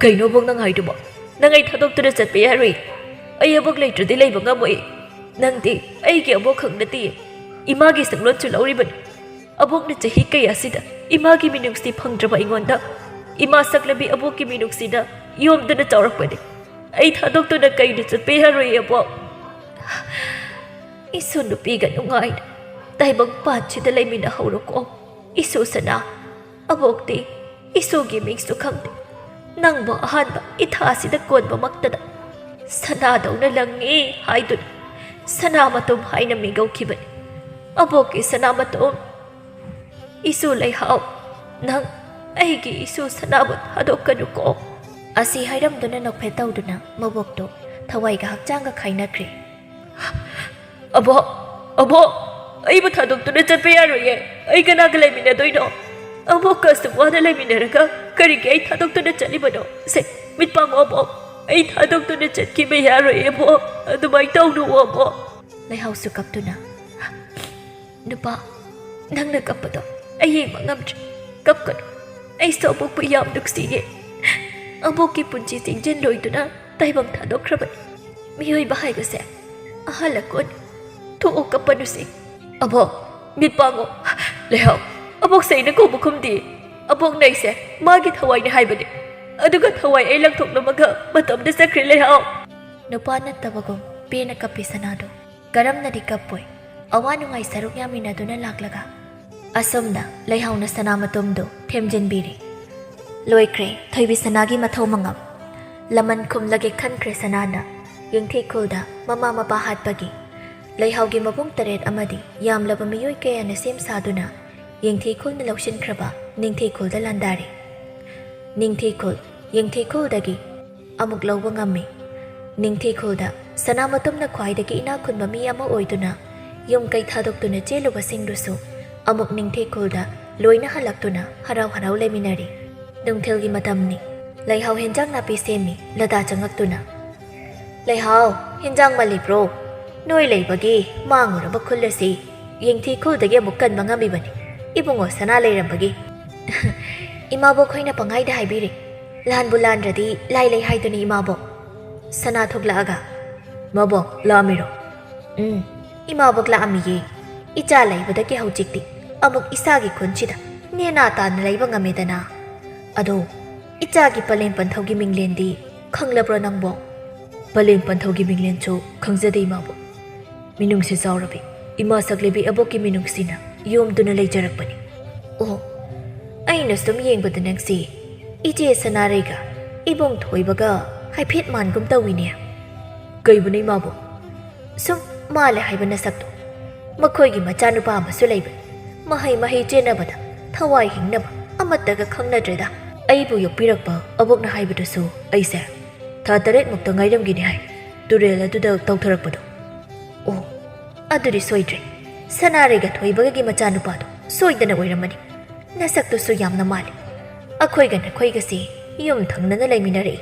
ꯀꯩꯅꯣ ꯑꯕꯣꯛ ꯅꯪ ꯍꯥꯏꯗꯨꯕꯣ? ꯅꯪ ꯑꯩ ꯊꯥꯗꯣꯛꯇꯨꯅ ꯆꯠꯄ ꯌꯥꯔꯣꯏ꯫ ꯑꯩ ꯑꯕꯣꯛ ꯂꯩꯇ꯭ꯔꯗꯤ ꯂꯩꯕ ꯉꯝꯃꯣꯏ꯫ ꯅꯪꯗꯤ ꯑꯩꯒꯤ ꯑꯕꯣꯛ ꯈꯛ ꯅꯠꯇꯦ, ꯏꯃꯥꯒꯤ ꯁꯛꯂꯣꯟꯁꯨ ꯂꯧꯔꯤꯕꯅꯤ꯫ ꯑꯕꯣꯛꯅ ꯆꯍꯤ ꯀꯌꯥꯁꯤꯗ ꯏꯃꯥꯒꯤ ꯃꯤꯅꯨꯡꯁꯤ ꯐꯪꯗ꯭ꯔꯕ ꯑꯩꯉꯣꯟꯗ ꯏꯃꯥ ꯁꯛꯂꯕꯤ ꯑꯕꯣꯛꯀꯤ ꯃꯤꯅꯨꯡꯁꯤꯅ ꯌꯣꯝꯗꯨꯅ ꯆꯥꯎꯔꯛꯄꯅꯤ꯫ ꯑꯩ ꯊꯥꯗꯣꯛꯇꯨꯅ ꯀꯩꯗ ꯆꯠꯄ ꯌꯥꯔꯣꯏ ꯑꯕꯣꯛ꯫ ꯏꯁꯨ ꯅꯨꯄꯤꯒ ꯅꯨꯡꯉꯥꯏꯅ ꯇꯥꯏꯕꯪ ꯄꯥꯟꯁꯤꯗ ꯂꯩꯃꯤꯟꯅꯍꯧꯔꯣꯀꯣ꯫ ꯏꯁꯨ ꯁꯅꯥ, ꯑꯕꯣꯛꯇꯤ ꯏꯁꯨꯒꯤ ꯃꯤꯡꯁꯨ ꯈꯪꯗꯦ꯫ ꯅꯪꯕꯨ ꯑꯍꯥꯟꯕ ꯏꯊꯥꯁꯤꯗ ꯀꯣꯟꯕꯃꯛꯇꯗ ꯁꯅꯥꯗꯧꯅ ꯂꯪꯉꯤ ꯍꯥꯏꯗꯨꯅ ꯁꯅꯥ ꯃꯇꯨꯝ ꯍꯥꯏꯅ ꯃꯤꯒꯧꯈꯤꯕꯅꯤ꯫ ꯑꯕꯣꯛꯀꯤ ꯁꯅꯥ ꯃꯇꯨꯝ, ꯏꯁꯨ ꯂꯩꯍꯥꯎ, ꯅꯪ ꯑꯩꯒꯤ ꯏꯁꯨ ꯁꯅꯥꯕꯨ ꯊꯥꯗꯣꯛꯀꯅꯨꯀꯣ꯫ ꯑꯁꯤ ꯍꯥꯏꯔꯝꯗꯨꯅ ꯅꯣꯛꯐꯦꯠ ꯇꯧꯗꯨꯅ ꯃꯕꯣꯛꯇꯣ ꯊꯋꯥꯏꯒ ꯍꯛꯆꯥꯡꯒ ꯈꯥꯏꯅꯈ꯭ꯔꯦ꯫ ꯑꯕꯣꯛ, ꯑꯕꯣꯛ, ꯑꯩꯕꯨ ꯊꯥꯗꯣꯛꯇꯨꯅ ꯆꯠꯄ ꯌꯥꯔꯣꯏꯌꯦ꯫ ꯑꯩ ꯀꯅꯥꯒ ꯂꯩꯃꯤꯟꯅꯗꯣꯏꯅꯣ? ꯑꯕꯣꯛꯀ ꯑꯁꯨꯛ ꯋꯥꯅ ꯂꯩꯃꯤꯟꯅꯔꯒ ꯀꯔꯤꯒꯤ ꯑꯩ ꯊꯥꯗꯣꯛꯇꯨꯅ ꯆꯠꯂꯤꯕꯅꯣ? ꯁꯦ, ꯃꯤꯠ ꯄꯥꯡꯉꯣ ꯑꯕꯣꯛ꯫ ꯑꯩ ꯊꯥꯗꯣꯛꯇꯨꯅ ꯆꯠꯈꯤꯕ ꯌꯥꯔꯣꯏꯌꯦ ꯑꯕꯣꯛ꯫ ꯑꯗꯨꯃꯥꯏꯅ ꯇꯧꯅꯨ ꯑꯕꯣꯛ꯫ ꯂꯩꯍꯥꯎꯁꯨ ꯀꯞꯇꯨꯅ, ꯅꯨꯄꯥ, ꯅꯪꯅ ꯀꯞꯄꯗꯣ ꯑꯩ ꯌꯦꯡꯕ ꯉꯝꯗ꯭ꯔꯦ꯫ ꯀꯞꯀꯅꯨ꯫ ꯑꯩꯁꯨ ꯑꯕꯣꯛꯄꯨ ꯌꯥꯝ ꯅꯨꯡꯁꯤꯌꯦ꯫ ꯑꯕꯣꯛꯀꯤ ꯄꯨꯟꯁꯤ ꯆꯤꯡꯖꯤꯜꯂꯣꯏꯗꯨꯅ ꯇꯥꯏꯕꯪ ꯊꯥꯗꯣꯛꯈ꯭ꯔꯕꯅꯤ꯫ ꯃꯤꯑꯣꯏꯕ ꯍꯥꯏꯕꯁꯦ ꯑꯍꯜ ꯑꯀꯣꯟ꯫ ꯊꯣꯛꯑꯣ ꯀꯞꯄꯅꯨꯁꯦ꯫ ꯑꯕꯣꯛ, ꯃꯤꯠ ꯄꯥꯡꯉꯣ꯫ ꯂꯩꯍꯥꯎ, ꯑꯕꯣꯛꯁꯦ ꯑꯩꯅ ꯀꯧꯕ ꯈꯨꯝꯗꯦ꯫ ꯑꯕꯣꯛꯅ ꯑꯩꯁꯦ ꯃꯥꯒꯤ ꯊꯋꯥꯏꯅꯦ ꯍꯥꯏꯕꯅꯦ꯫ ꯑꯗꯨꯒ ꯊꯋꯥꯏ ꯑꯩ ꯂꯪꯊꯣꯛꯂꯝꯃꯒ ꯃꯇꯣꯝꯗ ꯆꯠꯈ꯭ꯔꯦ ꯂꯩꯍꯥꯎ꯫ ꯅꯨꯄꯥ ꯅꯠꯇꯕꯒꯨꯝ ꯄꯦꯟꯅ ꯀꯞꯄꯤ ꯁꯅꯥꯗꯣ꯫ ꯀꯔꯝꯅꯗꯤ ꯀꯞꯄꯣꯏ, ꯑꯋꯥ ꯅꯨꯡꯉꯥꯏ ꯁꯔꯨꯛ ꯌꯥꯃꯤꯟꯅꯗꯨꯅ ꯂꯥꯛꯂꯒ꯫ ꯑꯁꯨꯝꯅ ꯂꯩꯍꯥꯎꯅ ꯁꯅꯥ ꯃꯇꯨꯝꯗꯨ ꯊꯦꯝꯖꯤꯟꯕꯤꯔꯤ꯫ ꯂꯣꯏꯈ꯭ꯔꯦ ꯊꯣꯏꯕꯤ ꯁꯅꯥꯒꯤ ꯃꯊꯧ ꯃꯉꯝ꯫ ꯂꯃꯟ ꯈꯨꯝꯂꯒꯦ ꯈꯟꯈ꯭ꯔꯦ ꯁꯅꯥꯅ꯫ ꯌꯦꯡꯊꯤꯈꯨꯜꯗ ꯃꯃꯥ ꯃꯄꯥ ꯍꯥꯠꯄꯒꯤ ꯂꯩꯍꯥꯎꯒꯤ ꯃꯕꯨꯡ ꯇꯔꯦꯠ ꯑꯃꯗꯤ ꯌꯥꯝꯂꯕ ꯃꯤꯑꯣꯏ ꯀꯌꯥꯅ ꯁꯦꯝ ꯁꯥꯗꯨꯅ ꯌꯦꯡꯊꯤꯈꯨꯜꯅ ꯂꯧꯁꯤꯟꯈ꯭ꯔꯕ ꯅꯤꯡꯊꯤꯈꯨꯜꯗ ꯂꯥꯟꯗꯥꯔꯤ꯫ ꯅꯤꯡꯊꯤꯈꯨꯜ, ꯌꯦꯡꯊꯤꯈꯨꯜꯗꯒꯤ ꯑꯃꯨꯛ ꯂꯧꯕ ꯉꯝꯃꯤ꯫ ꯅꯤꯡꯊꯤꯈꯨꯜꯗ ꯁꯅꯥꯃꯇꯨꯝꯅ ꯈ꯭ꯋꯥꯏꯗꯒꯤ ꯏꯅꯥꯛ ꯈꯨꯟꯕ ꯃꯤ ꯑꯃ ꯑꯣꯏꯗꯨꯅ ꯌꯨꯝ ꯀꯩ ꯊꯥꯗꯣꯛꯇꯨꯅ ꯆꯦꯜꯂꯨꯕꯁꯤꯡꯗꯨꯁꯨ ꯑꯃꯨꯛ ꯅꯤꯡꯊꯤꯈꯨꯜꯗ ꯂꯣꯏꯅ ꯍꯜꯂꯛꯇꯨꯅ ꯍꯔꯥꯎ ꯍꯔꯥꯎ ꯂꯩꯃꯤꯟꯅꯔꯤ꯫ ꯅꯨꯡꯊꯤꯜꯒꯤ ꯃꯇꯝꯅꯤ꯫ ꯂꯩꯍꯥꯎ ꯍꯦꯟꯖꯥꯡ ꯅꯥꯄꯤ ꯁꯦꯝꯃꯤ ꯂꯗꯥ ꯆꯪꯉꯛꯇꯨꯅ꯫ "ꯂꯩꯍꯥꯎ, ꯍꯦꯟꯖꯥꯡ ꯃꯜꯂꯤꯕ꯭ꯔꯣ? ꯅꯣꯏ ꯂꯩꯕꯒꯤ ꯃꯥꯡꯉꯨꯔꯕ ꯈꯨꯜ ꯑꯁꯤ ꯌꯦꯡꯊꯤꯈꯨꯜꯗꯒꯤ ꯑꯃꯨꯛ ꯀꯟꯕ ꯉꯝꯃꯤꯕꯅꯤ, ꯏꯕꯨꯡꯉꯣ ꯁꯅꯥ ꯂꯩꯔꯝꯕꯒꯤ꯫" "ꯏꯃꯥꯕꯣꯛ ꯈꯣꯏꯅ ꯄꯪꯍꯥꯏꯗ ꯍꯥꯏꯕꯤꯔꯦ, ꯂꯥꯟꯕꯨ ꯂꯥꯟꯗ꯭ꯔꯗꯤ ꯂꯥꯏ ꯂꯩ ꯍꯥꯏꯗꯨꯅꯤ, ꯏꯃꯥꯕꯣꯛ꯫ ꯁꯅꯥ ꯊꯣꯛꯂꯛꯑꯒ, "ꯃꯕꯣꯛ, ꯂꯥꯛꯑꯝꯃꯤꯔꯣ?" "ꯎꯝ, ꯏꯃꯥꯕꯣꯛ ꯂꯥꯛꯑꯝꯃꯤꯌꯦ꯫ ꯏꯆꯥ ꯂꯩꯕꯗꯒꯤ ꯍꯧꯖꯤꯛꯇꯤ ꯑꯃꯨꯛ ꯏꯁꯥꯒꯤ ꯈꯨꯟꯁꯤꯗ ꯅꯦꯅꯥ ꯇꯥꯅ ꯂꯩꯕ ꯉꯝꯃꯦꯗꯅ꯫ ꯑꯗꯣ, ꯏꯆꯥꯒꯤ ꯄꯂꯦꯝ ꯄꯟꯊꯧꯒꯤ ꯃꯤꯡꯂꯦꯟꯗꯤ ꯈꯪꯂꯕ꯭ꯔꯣ ꯅꯪꯕꯣ?" "ꯄꯂꯦꯝ ꯄꯟꯊꯧꯒꯤ ꯃꯤꯡꯂꯦꯟꯁꯨ ꯈꯪꯖꯗꯦ, ꯏꯃꯥꯕꯣꯛ꯫ ꯃꯤꯅꯨꯡꯁꯤ ꯆꯥꯎꯔꯕꯤ ꯏꯃꯥ ꯁꯛꯂꯦꯕꯤ ꯑꯕꯣꯛꯀꯤ ꯃꯤꯅꯨꯡꯁꯤꯅ ꯌꯣꯝꯗꯨꯅ ꯂꯩꯖꯔꯛꯄꯅꯤ꯫" "ꯑꯣ, ꯑꯩꯅ ꯁꯨꯝ ꯌꯦꯡꯕꯗ ꯅꯪꯁꯤ ꯏꯆꯦ ꯁꯅꯥꯔꯩꯒ ꯏꯕꯨꯡ ꯊꯣꯏꯕꯒ ꯍꯥꯏꯐꯦꯠ ꯃꯥꯟꯒꯨꯝ ꯇꯧꯏꯅꯦ꯫" "ꯀꯩꯕꯨꯅꯣ, ꯏꯃꯥꯕꯣꯛ?" "ꯁꯨꯝ ꯃꯥꯜꯂꯦ ꯍꯥꯏꯕ ꯅꯁꯛꯇꯣ꯫ ꯃꯈꯣꯏꯒꯤ ꯃꯆꯥꯅꯨꯄꯥ ꯑꯃꯁꯨ ꯂꯩꯕꯅꯤ꯫ ꯃꯍꯩ ꯃꯍꯩ ꯆꯦꯟꯅꯕꯗ ꯊꯋꯥꯏ ꯍꯤꯡꯅꯕ ꯑꯃꯠꯇꯒ ꯈꯪꯅꯗ꯭ꯔꯦꯗ꯫ ꯑꯩꯕꯨ ꯌꯣꯛꯄꯤꯔꯛꯄ ꯑꯕꯣꯛꯅ ꯍꯥꯏꯕꯗꯁꯨ ꯑꯩꯁꯦ ꯊꯥ ꯇꯔꯦꯠꯃꯨꯛꯇ ꯉꯥꯏꯔꯝꯒꯤꯅꯤ ꯍꯥꯏ, ꯇꯨꯔꯦꯜ ꯑꯗꯨꯗ ꯇꯧꯊꯔꯛꯄꯗꯣ꯫" "ꯑꯣ, ꯑꯗꯨꯗꯤ ꯁꯣꯏꯗ꯭ꯔꯦ꯫ ꯁꯅꯥꯔꯩꯒ ꯊꯣꯏꯕꯒꯒꯤ ꯃꯆꯥꯅꯨꯄꯥꯗꯣ ꯁꯣꯏꯗꯅ ꯑꯣꯏꯔꯝꯃꯅꯤ꯫ ꯅꯁꯛꯇꯨꯁꯨ ꯌꯥꯝꯅ ꯃꯥꯜꯂꯤ꯫ ꯑꯩꯈꯣꯏꯒ ꯅꯈꯣꯏꯒꯁꯤ ꯌꯨꯝ ꯊꯪꯅꯅ ꯂꯩꯃꯤꯟꯅꯔꯛꯏ꯫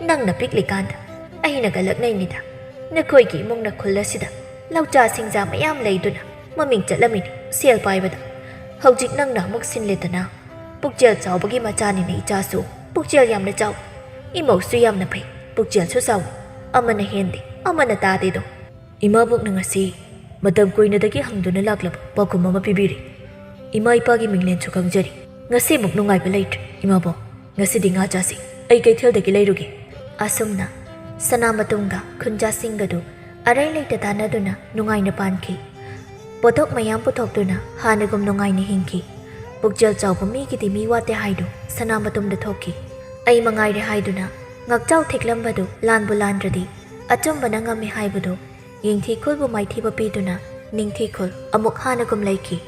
ꯅꯪꯅ ꯄꯤꯛꯂꯤꯀꯥꯟꯗ ꯑꯩꯅꯒ ꯂꯛꯅꯩꯅꯤꯗ꯫ ꯅꯈꯣꯏꯒꯤ ꯏꯃꯨꯡꯅ ꯈꯨꯜ ꯑꯁꯤꯗ ꯂꯧꯆꯥ ꯁꯤꯡꯖꯥ ꯃꯌꯥꯝ ꯂꯩꯗꯨꯅ ꯃꯃꯤꯡ ꯆꯠꯂꯝꯃꯤꯅꯤ ꯁꯦꯜ ꯄꯥꯏꯕꯗ꯫ ꯍꯧꯖꯤꯛ ꯅꯪꯅ ꯑꯃꯨꯛ ꯁꯤꯟꯂꯦꯗꯅ꯫ ꯄꯨꯛꯆꯦꯜ ꯆꯥꯎꯕꯒꯤ ꯃꯆꯥꯅꯤꯅ ꯏꯆꯥꯁꯨ꯫ ꯄꯨꯛꯆꯦꯜ ꯌꯥꯝꯅ ꯆꯥꯎ꯫ ꯏꯃꯧꯁꯨ ꯌꯥꯝꯅ ꯐꯩ꯫ ꯄꯨꯛꯆꯦꯜꯁꯨ ꯆꯥꯎ꯫ ꯑꯃꯅ ꯍꯦꯟꯗꯦ, ꯑꯃꯅ ꯇꯥꯗꯦꯗꯣ꯫" ꯏꯃꯥꯕꯣꯛꯅ ꯉꯁꯤ ꯃꯇꯝ ꯀꯨꯏꯅꯗꯒꯤ ꯍꯪꯗꯨꯅ ꯂꯥꯛꯂꯕ ꯄꯥꯎꯈꯨꯝ ꯑꯃ ꯄꯤꯕꯤꯔꯦ꯫ "ꯏꯃꯥ ꯏꯄꯥꯒꯤ ꯃꯤꯡꯂꯦꯟꯁꯨ ꯈꯪꯖꯔꯤ꯫ ꯉꯁꯤꯃꯨꯛ ꯅꯨꯡꯉꯥꯏꯕ ꯂꯩꯇ꯭ꯔꯦ, ꯏꯃꯥꯕꯣꯛ꯫ ꯉꯁꯤꯗꯤ ꯉꯥ ꯆꯥꯁꯤ꯫ ꯑꯩ ꯀꯩꯊꯦꯜꯗꯒꯤ ꯂꯩꯔꯨꯒꯦ꯫" ꯑꯁꯨꯝꯅ ꯁꯅꯥꯃꯇꯨꯝꯒ ꯈꯨꯟꯖꯥꯁꯤꯡꯒꯗꯨ ꯑꯔꯩ ꯂꯩꯇ ꯇꯥꯟꯅꯗꯨꯅ ꯅꯨꯡꯉꯥꯏꯅ ꯄꯥꯟꯈꯤ꯫ ꯄꯣꯠꯊꯣꯛ ꯃꯌꯥꯝ ꯄꯨꯊꯣꯛꯇꯨꯅ ꯍꯥꯟꯅꯒꯨꯝ ꯅꯨꯡꯉꯥꯏꯅ ꯍꯤꯡꯈꯤ꯫ ꯄꯨꯛꯆꯦꯜ ꯆꯥꯎꯕ ꯃꯤꯒꯤꯗꯤ ꯃꯤ ꯋꯥꯠꯇꯦ ꯍꯥꯏꯗꯨ ꯁꯅꯥꯃꯇꯨꯝꯗ ꯊꯣꯛꯈꯤ꯫ "ꯑꯩ ꯃꯉꯥꯏꯔꯦ" ꯍꯥꯏꯗꯨꯅ ꯉꯥꯛꯆꯥꯎ ꯊꯦꯛꯂꯝꯕꯗꯨ ꯂꯥꯟꯕꯨ ꯂꯥꯟꯗ꯭ꯔꯗꯤ ꯑꯆꯨꯝꯕꯅ ꯉꯝꯃꯤ ꯍꯥꯏꯕꯗꯨ ꯌꯦꯡꯊꯤ ꯈꯨꯜꯕꯨ ꯃꯥꯏꯊꯤꯕ ꯄꯤꯗꯨꯅ ꯅꯤꯡꯊꯤ ꯈꯨꯜ ꯑꯃꯨꯛ ꯍꯥꯟꯅꯒꯨꯝ ꯂꯩꯈꯤ꯫